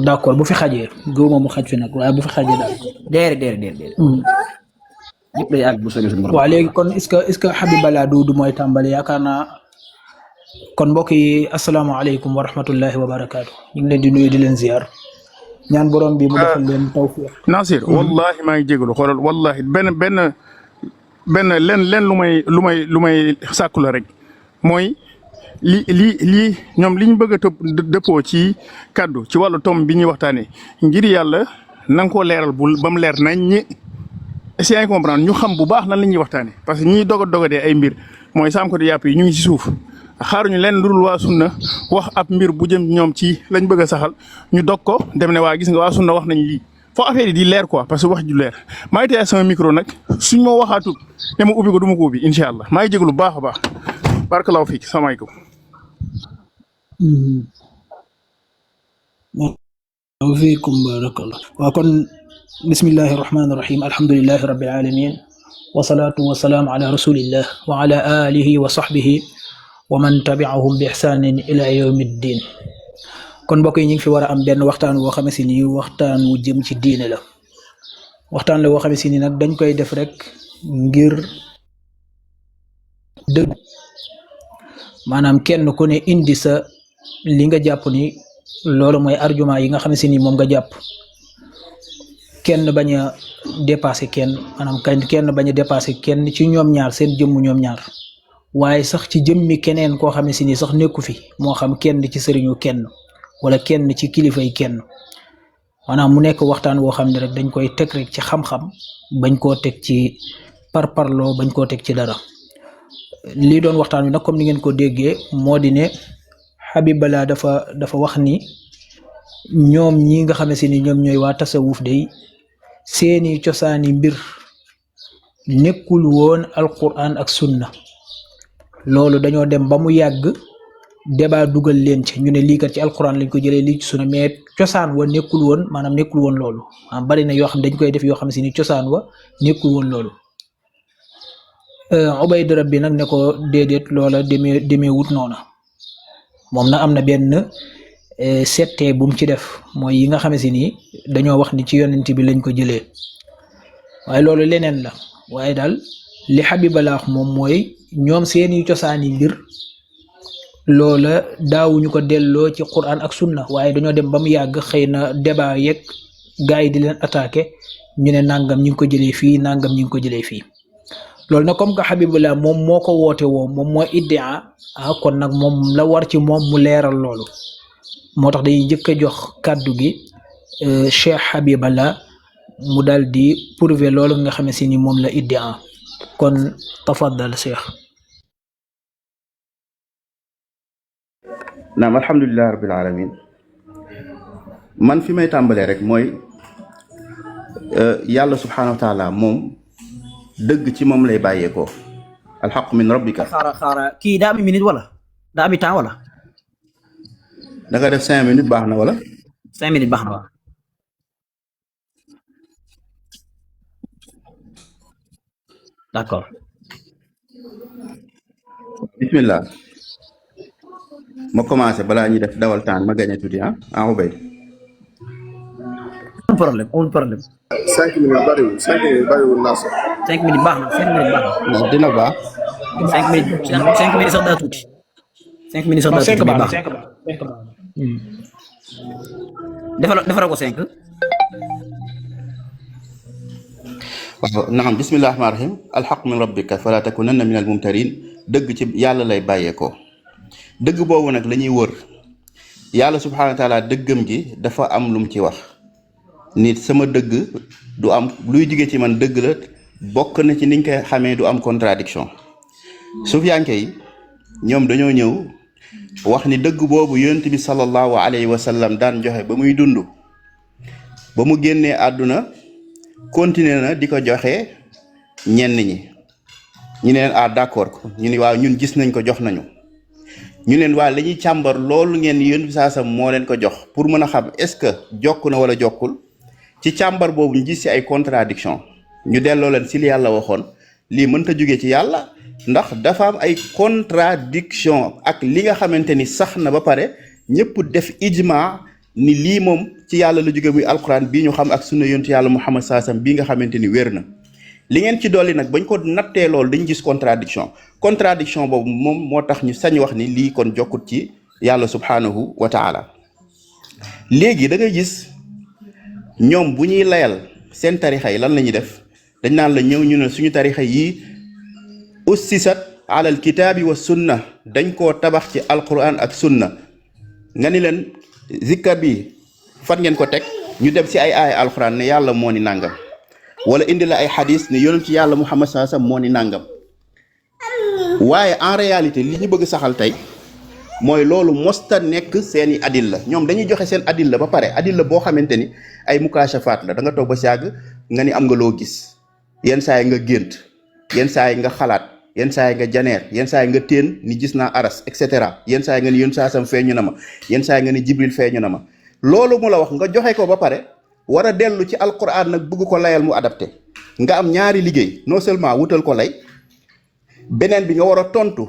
d'accord bu fi xajee gëwuma mu xaj fi nag waaye bu fi xajee daal déedéet yëpp day àgg bu soobee suñu borom. waaw léegi kon est-ce que Habiballa du mooy tàmbali yaakaar naa kon mbokk yi asalaamaaleykum wa rahmatullahi wa barakaatu ñu ngi leen di nuyu di leen ziar ñaan borom bi mu defal leen tawfiq. Nasir wallahi maa ngi jégalu xoolal wallahi benn leen lu may sàkku la rek mooy lii ñoom li ñu bëgg a dëppoo ci kaddu ci wàllu tomb bi ñuy waxtaanee ngir yàlla na nga koo leeral ba mu leer nañ ñi. est-ce que comprendre ñu xam bu baax nan la ñuy waxtaanee parce que ñiy dogadee ay mbir mooy saam ko di yàpp yi ñu ngi ci suuf xaaruñu leen lu dul waa sunna wax ab mbir bu jëm ñoom ci lañ bëgg a saxal ñu dog ko dem ne waa gis nga waa sunna wax nañ lii foo affaire yi di leer quoi parce que wax ju leer maa ngi tey sama micro nag suñ ma waxaatul ne ma ubbi ko du ma ko ubbi incha allah maa ngi jégalu bu baax a baax barakallahu fiik salaamaaleykum. fiikum barakallah waaw kon. bismillahi irrahmani irrahim alhamdulilahi rabbil alamin wasalaatu wasalaam ala rasulillah wa ala alihi wa sahbihi wa man tabiahum bi ihsanin ila yawmi ddin kon mbokk yi ñu ngi fi war a am benn waxtaan woo xam si ni waxtaan wu jëm ci diine la waxtaan la woo xam si ni nag dañ koy def rek ngir dëgg maanaam kenn ku ne indi sa li nga jàpp ni loolu mooy argument yi nga xam si ni moom nga jàpp kenn bañ a dépassé kenn maanaam kenn bañ a dépassé kenn ci ñoom ñaar seen jëmm ñoom ñaar waaye sax ci jëmmi keneen koo xam ne si ni sax nekku fi moo xam kenn ci sëriñu kenn wala kenn ci kilifa yi kenn maanaam mu nekk waxtaan woo xam ne rek dañ koy teg rek ci xam-xam bañ koo teg ci parparloo bañ koo teg ci dara lii doon waxtaan wi nag comme ni ngeen ko déggee moo di ne Habiballa dafa wax ni ñoom ñi nga xam ne si ni ñoom ñooy waa tasawuf day seeni cosaani mbir nekkul woon alquran ak sunna loolu dañoo dem ba mu yàgg débat dugal leen ci ñu ne lii kat ci alquran lañ ko jëlee lii ci sunna mais cosaan wa nekkul woon maanaam nekkul woon loolu bari na yoo xam dañ koy def yoo xam ne si ni cosaan wa nekkul woon loolu Ubayd Rabbi nag ne ko déedéet loola demee wut noona moom na am na benn settee bu mu ci def mooy yi nga xam si ni dañoo wax ni ci yonent bi lañ ko jëlee waaye loolu leneen la waaye daal li Habiballa wax moom mooy ñoom seeni cosaani mbir loola daawuñu ko delloo ci Quran ak sunna waaye dañoo dem ba mu yàgg xëy na débat yeeg gars yi di leen attaqué ñu ne nangam ñu ngi ko jëlee fii nangam ñu ngi ko jëlee fii loolu nag comme que Habiballa moom moo ko woote woo moom mooy iddia kon nag moom la war ci moom mu leeral loolu moo tax dañuy njëkk a jox kàddu gi Cheikh Habiballa mu daal di prouver loolu nga xam ne si ni moom la iddia kon tafaddal Cheikh. naam alhamdulilah rabbil alamin man fi may tàmbalee rek mooy yàlla subhanahu wa taala moom dëgg ci moom lay bàyyeekoo alxaq min rabbika. xaara kii daa ami minute wala daa ami temps wala. da nga def 5 minutes baax na wala. 5 minutes baax na wala. d'accord. bismillah. ma commencé balaa ñuy def dawal temps ma gagné tuuti Ubay. amul problème. 5 minutes bariwul Nasr. 5 minutes baax na 5 minutes baax na. non dina baax. 5 minutes sax daa tuuti. 5 minutes sax daa tuuti mais baax defara ko 5. waaw naam bismillahi rahmaani rahim alxaq min rabbika fala takunanna min almumtarin dëgg ci yàlla lay bàyyeekoo dëgg boobu nag la ñuy wër yàlla subhanahu wa taala dëggam gi dafa am lu mu ci wax nit sama dëgg du am luy jóge ci man dëgg la bokk na ci niñ koy xamee du am contradiction sufiyanke yi ñoom dañoo ñëw wax ni dëgg boobu yonent bi sallallahu alayhi wa sallam daan joxe ba muy dund ba mu génnee àdduna continuer na di ko joxe ñenn ñi ñu ne leen d'accord ñu ni waaw ñun gis nañ ko jox nañu ñu leen waa la ñuy càmbar loolu ngeen yonent bi saasam moo leen ko jox pour mën a xam est-ce que jokk na wala jokkul ci càmbar boobu ñu gis ci ay contradiction ñu delloo leen si li yàlla waxoon lii mënta jóge ci yàlla ndax dafa am ay contradiction ak li nga xamante ni sax na ba pare ñëpp def ijma ni lii moom ci yàlla la jóge muy alquran bii ñu xam ak sunna yontu yàlla muhammad saasam bii nga xamante ni wér na li ngeen ci dolli nag bañ ko nattee loolu dañu gis contradiction boobu moom moo tax ñu sañ wax ni lii kon jokkut ci yàlla subhanahu wa taala léegi da ngay gis ñoom bu ñuy layal seen tarixa yi lan la ñuy def dañ naan la ñëw ñu ne suñu tarixa yi ussisat ala alkitaabi wa sunna dañ koo tabax ci alquran ak sunna nga ni leen zikkar bi fan ngeen ko teg ñu dem si ay aaya alquran ne yàlla moo ni nàngam wala indi la ay xadis ne yonent ci yàlla muhammad sallallahu alayhi wasallam moo ni nàngam waaye en réalité li ñu bëgg saxal tey mooy loolu mosta nekk seeni adil la ñoom dañuy joxe seen adil la ba pare adil la boo xamante ni ay mukashafaat la da nga toog ba si yàgg nga ni am nga loo gis yenn saa yi nga gént yenn saa yi nga xalaat yenn saa yi nga janeer yenn saa yi nga téen ni gis naa aras et cetera yenn saa yi nga ni yón saasam feeñu na ma yenn saa yi nga ni jibril feeñu na ma loolu mu la wax nga joxe ko ba pare war a dellu ci alquran nag bëgg ko layal mu adapté nga am ñaari liggéey non seulement wutal ko lay beneen bi nga war a tontu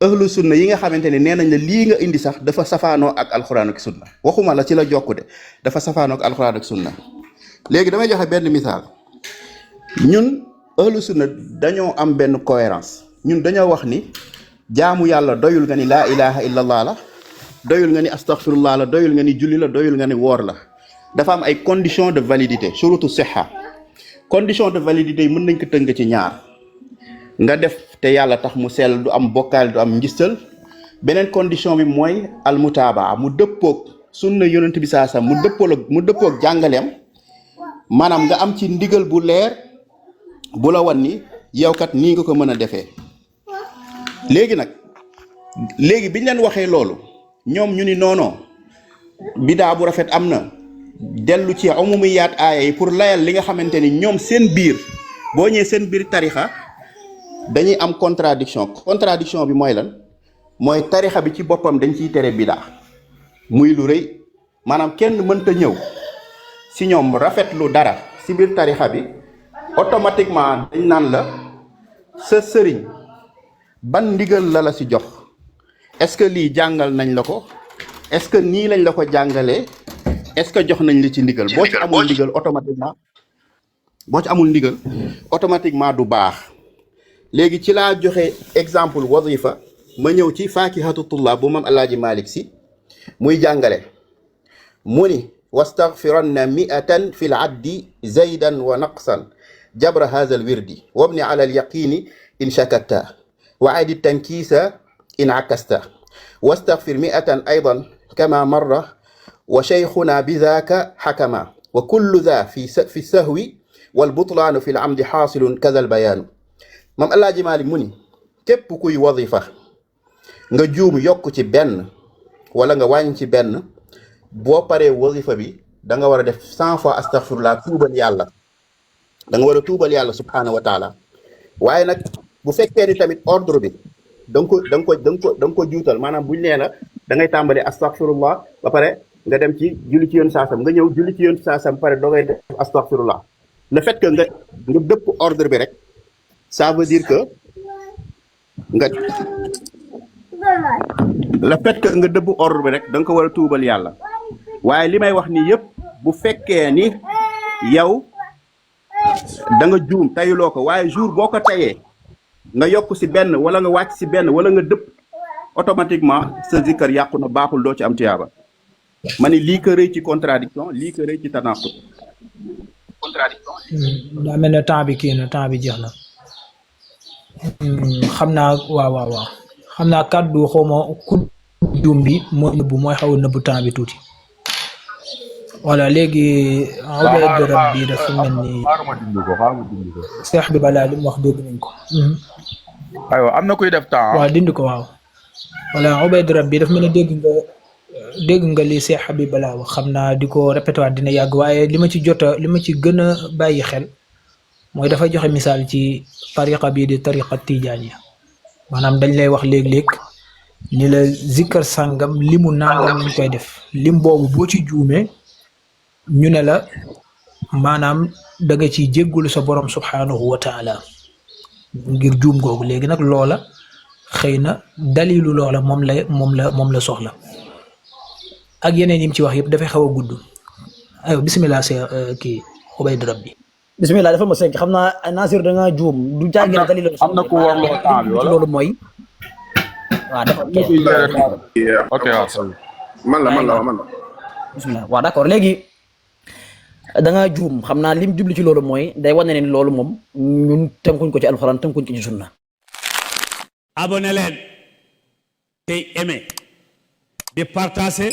ahlu sunna yi nga xamante ne nee nañ la lii nga indi sax dafa safaanoo ak alquran ak sunna waxuma la ci la jokku de dafa safaanoo ak alquran ak sunna léegi damay joxe benn misaal ñun ahlu sunna dañoo am benn cohérence ñun dañoo wax ni jaamu yàlla doyul nga ni laa ilaha illallah la doyul nga ni astaghfirullah la doyul nga ni julli la doyul nga ni woor la dafa am ay conditions de validité shurutu sihha condition de validité yi mën nañ ko tënk ci ñaar nga def te yàlla tax mu sell du am bokkaal du am ngistal beneen condition bi mooy almutaabaa mu dëppoog sunna yonent bi saa sam mu dëppoog jàngaleem maanaam nga am ci ndigal bu leer bu la wan ni yow kat nii nga ko mën a defee léegi biñ leen waxee loolu ñoom ñu ni noonoo bidaa bu rafet am na dellu ci umumiyaat aaya yi pour layal li nga xamante ni ñoom seen biir boo ñëwee seen biir tarixa dañuy am contradiction bi mooy lan mooy tarixa bi ci boppam dañ ciy tere bidaa muy lu rëy maanaam kenn mënta ñëw si ñoom rafetlu dara si biir tarixa bi automatiquement dañ naan la sa sëriñ ban ndigal la si jox est-ce que lii jàngal nañ la ko est-ce que nii lañ la ko jàngalee est-ce que jox nañ la ci ndigal boo ci amul ndigal automatiquement du baax léegi ci laa joxe exemple wazifa ma ñëw ci faakihatu tullaab bu mam alaaji Malik si muy jàngale mu ni wastaghfiranna mi'atan fi l addi zaydan wa naqsan jabra hadha al wirdi wabni ala al yaqini in shakatta wa aidi tankisa in akasta wastaghfir mi'atan aydan kama marra wa shaykhuna bidhaka hakama wa kullu dha fi sahwi wal butlan fi al amdi hasilun kadha al bayan mam alaaji Malik mu ni képp kuy wazifa nga juum yokk ci benn wala nga wàññi ci benn boo paree wazifa bi da nga war a def 100 fois astaghfirullah tuubal yàlla da nga war a tuubal yàlla subhanahu wa taala waaye nag bu fekkee ni tamit ordre bi da nga ko juutal maanaam buñ nee la da ngay tàmbalee astaghfirullah ba pare nga dem ci julli ci yoon saasam nga ñëw julli ci yoon saasam pare doogay def astaghfirullah le fait que nga dëpp ordre bi rek ça veut dire que le fait que nga dëbb ordre bi rek da nga ko war a tuubal yàlla waaye li may wax ni yëpp bu fekkee ni yow da nga juum tayuloo ko waaye jour boo ko tayee nga yokk si benn wala nga wàcc si benn wala nga dëpp automatiquement sa zikkar yàqu na baaxul doo ci am tiyaaba ma ni lii ko rëy ci contradiction lii ko rëy ci tanaqut daa mel ne temps bi kii na temps bi jeex na xam naa waaw xam naa kàddu xawma ku juum bi mooy nëbbu mooy xaw a nëbbu temps bi tuuti voilà léegi Ubayd Rabbi dafa mel ni Cheikh bi balaa li mu wax dégg nañ ko aywa am na kuy def temps waaw dindi ko waaw voilà Ubayd Rabbi daf mel ne dégg nga li Cheikh Habibullah wax xam naa di ko répété waat dina yàgg waaye li ma ci gën a bàyyi xel mooy dafa joxe misaal ci tariqa bii di tariqa tijaaniya maanaam dañ lay wax léeg-léeg ni la zikkar sàngam limu nangam lañ koy def lim boobu boo ci juumee ñu ne la maanaam da nga ciy jéggulu sa borom subhanahu wa taala ngir juum googu léegi nag loola xëy na dalilu loola moom la soxla ak yeneen yim ci wax yëpp dafay xaw a gudd aywa bisimilah kii Ubayd Rabbi bismillah dafa ma sënk xam naa Nasir da ngaa juum du jàggee dalil am na ku warloo temps bi wala loolu mooy waaw dafa ok waaw man la bismillah waaw d'accord léegi da ngaa juum xam naa lim jubli ci loolu mooy day wane ne loolu moom ñun tënkuñ ko ci alxuraan tënkuñ ko ci sunna abonné leen tey aimé di partager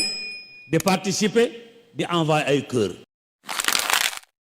di participer di envoyer ay cœur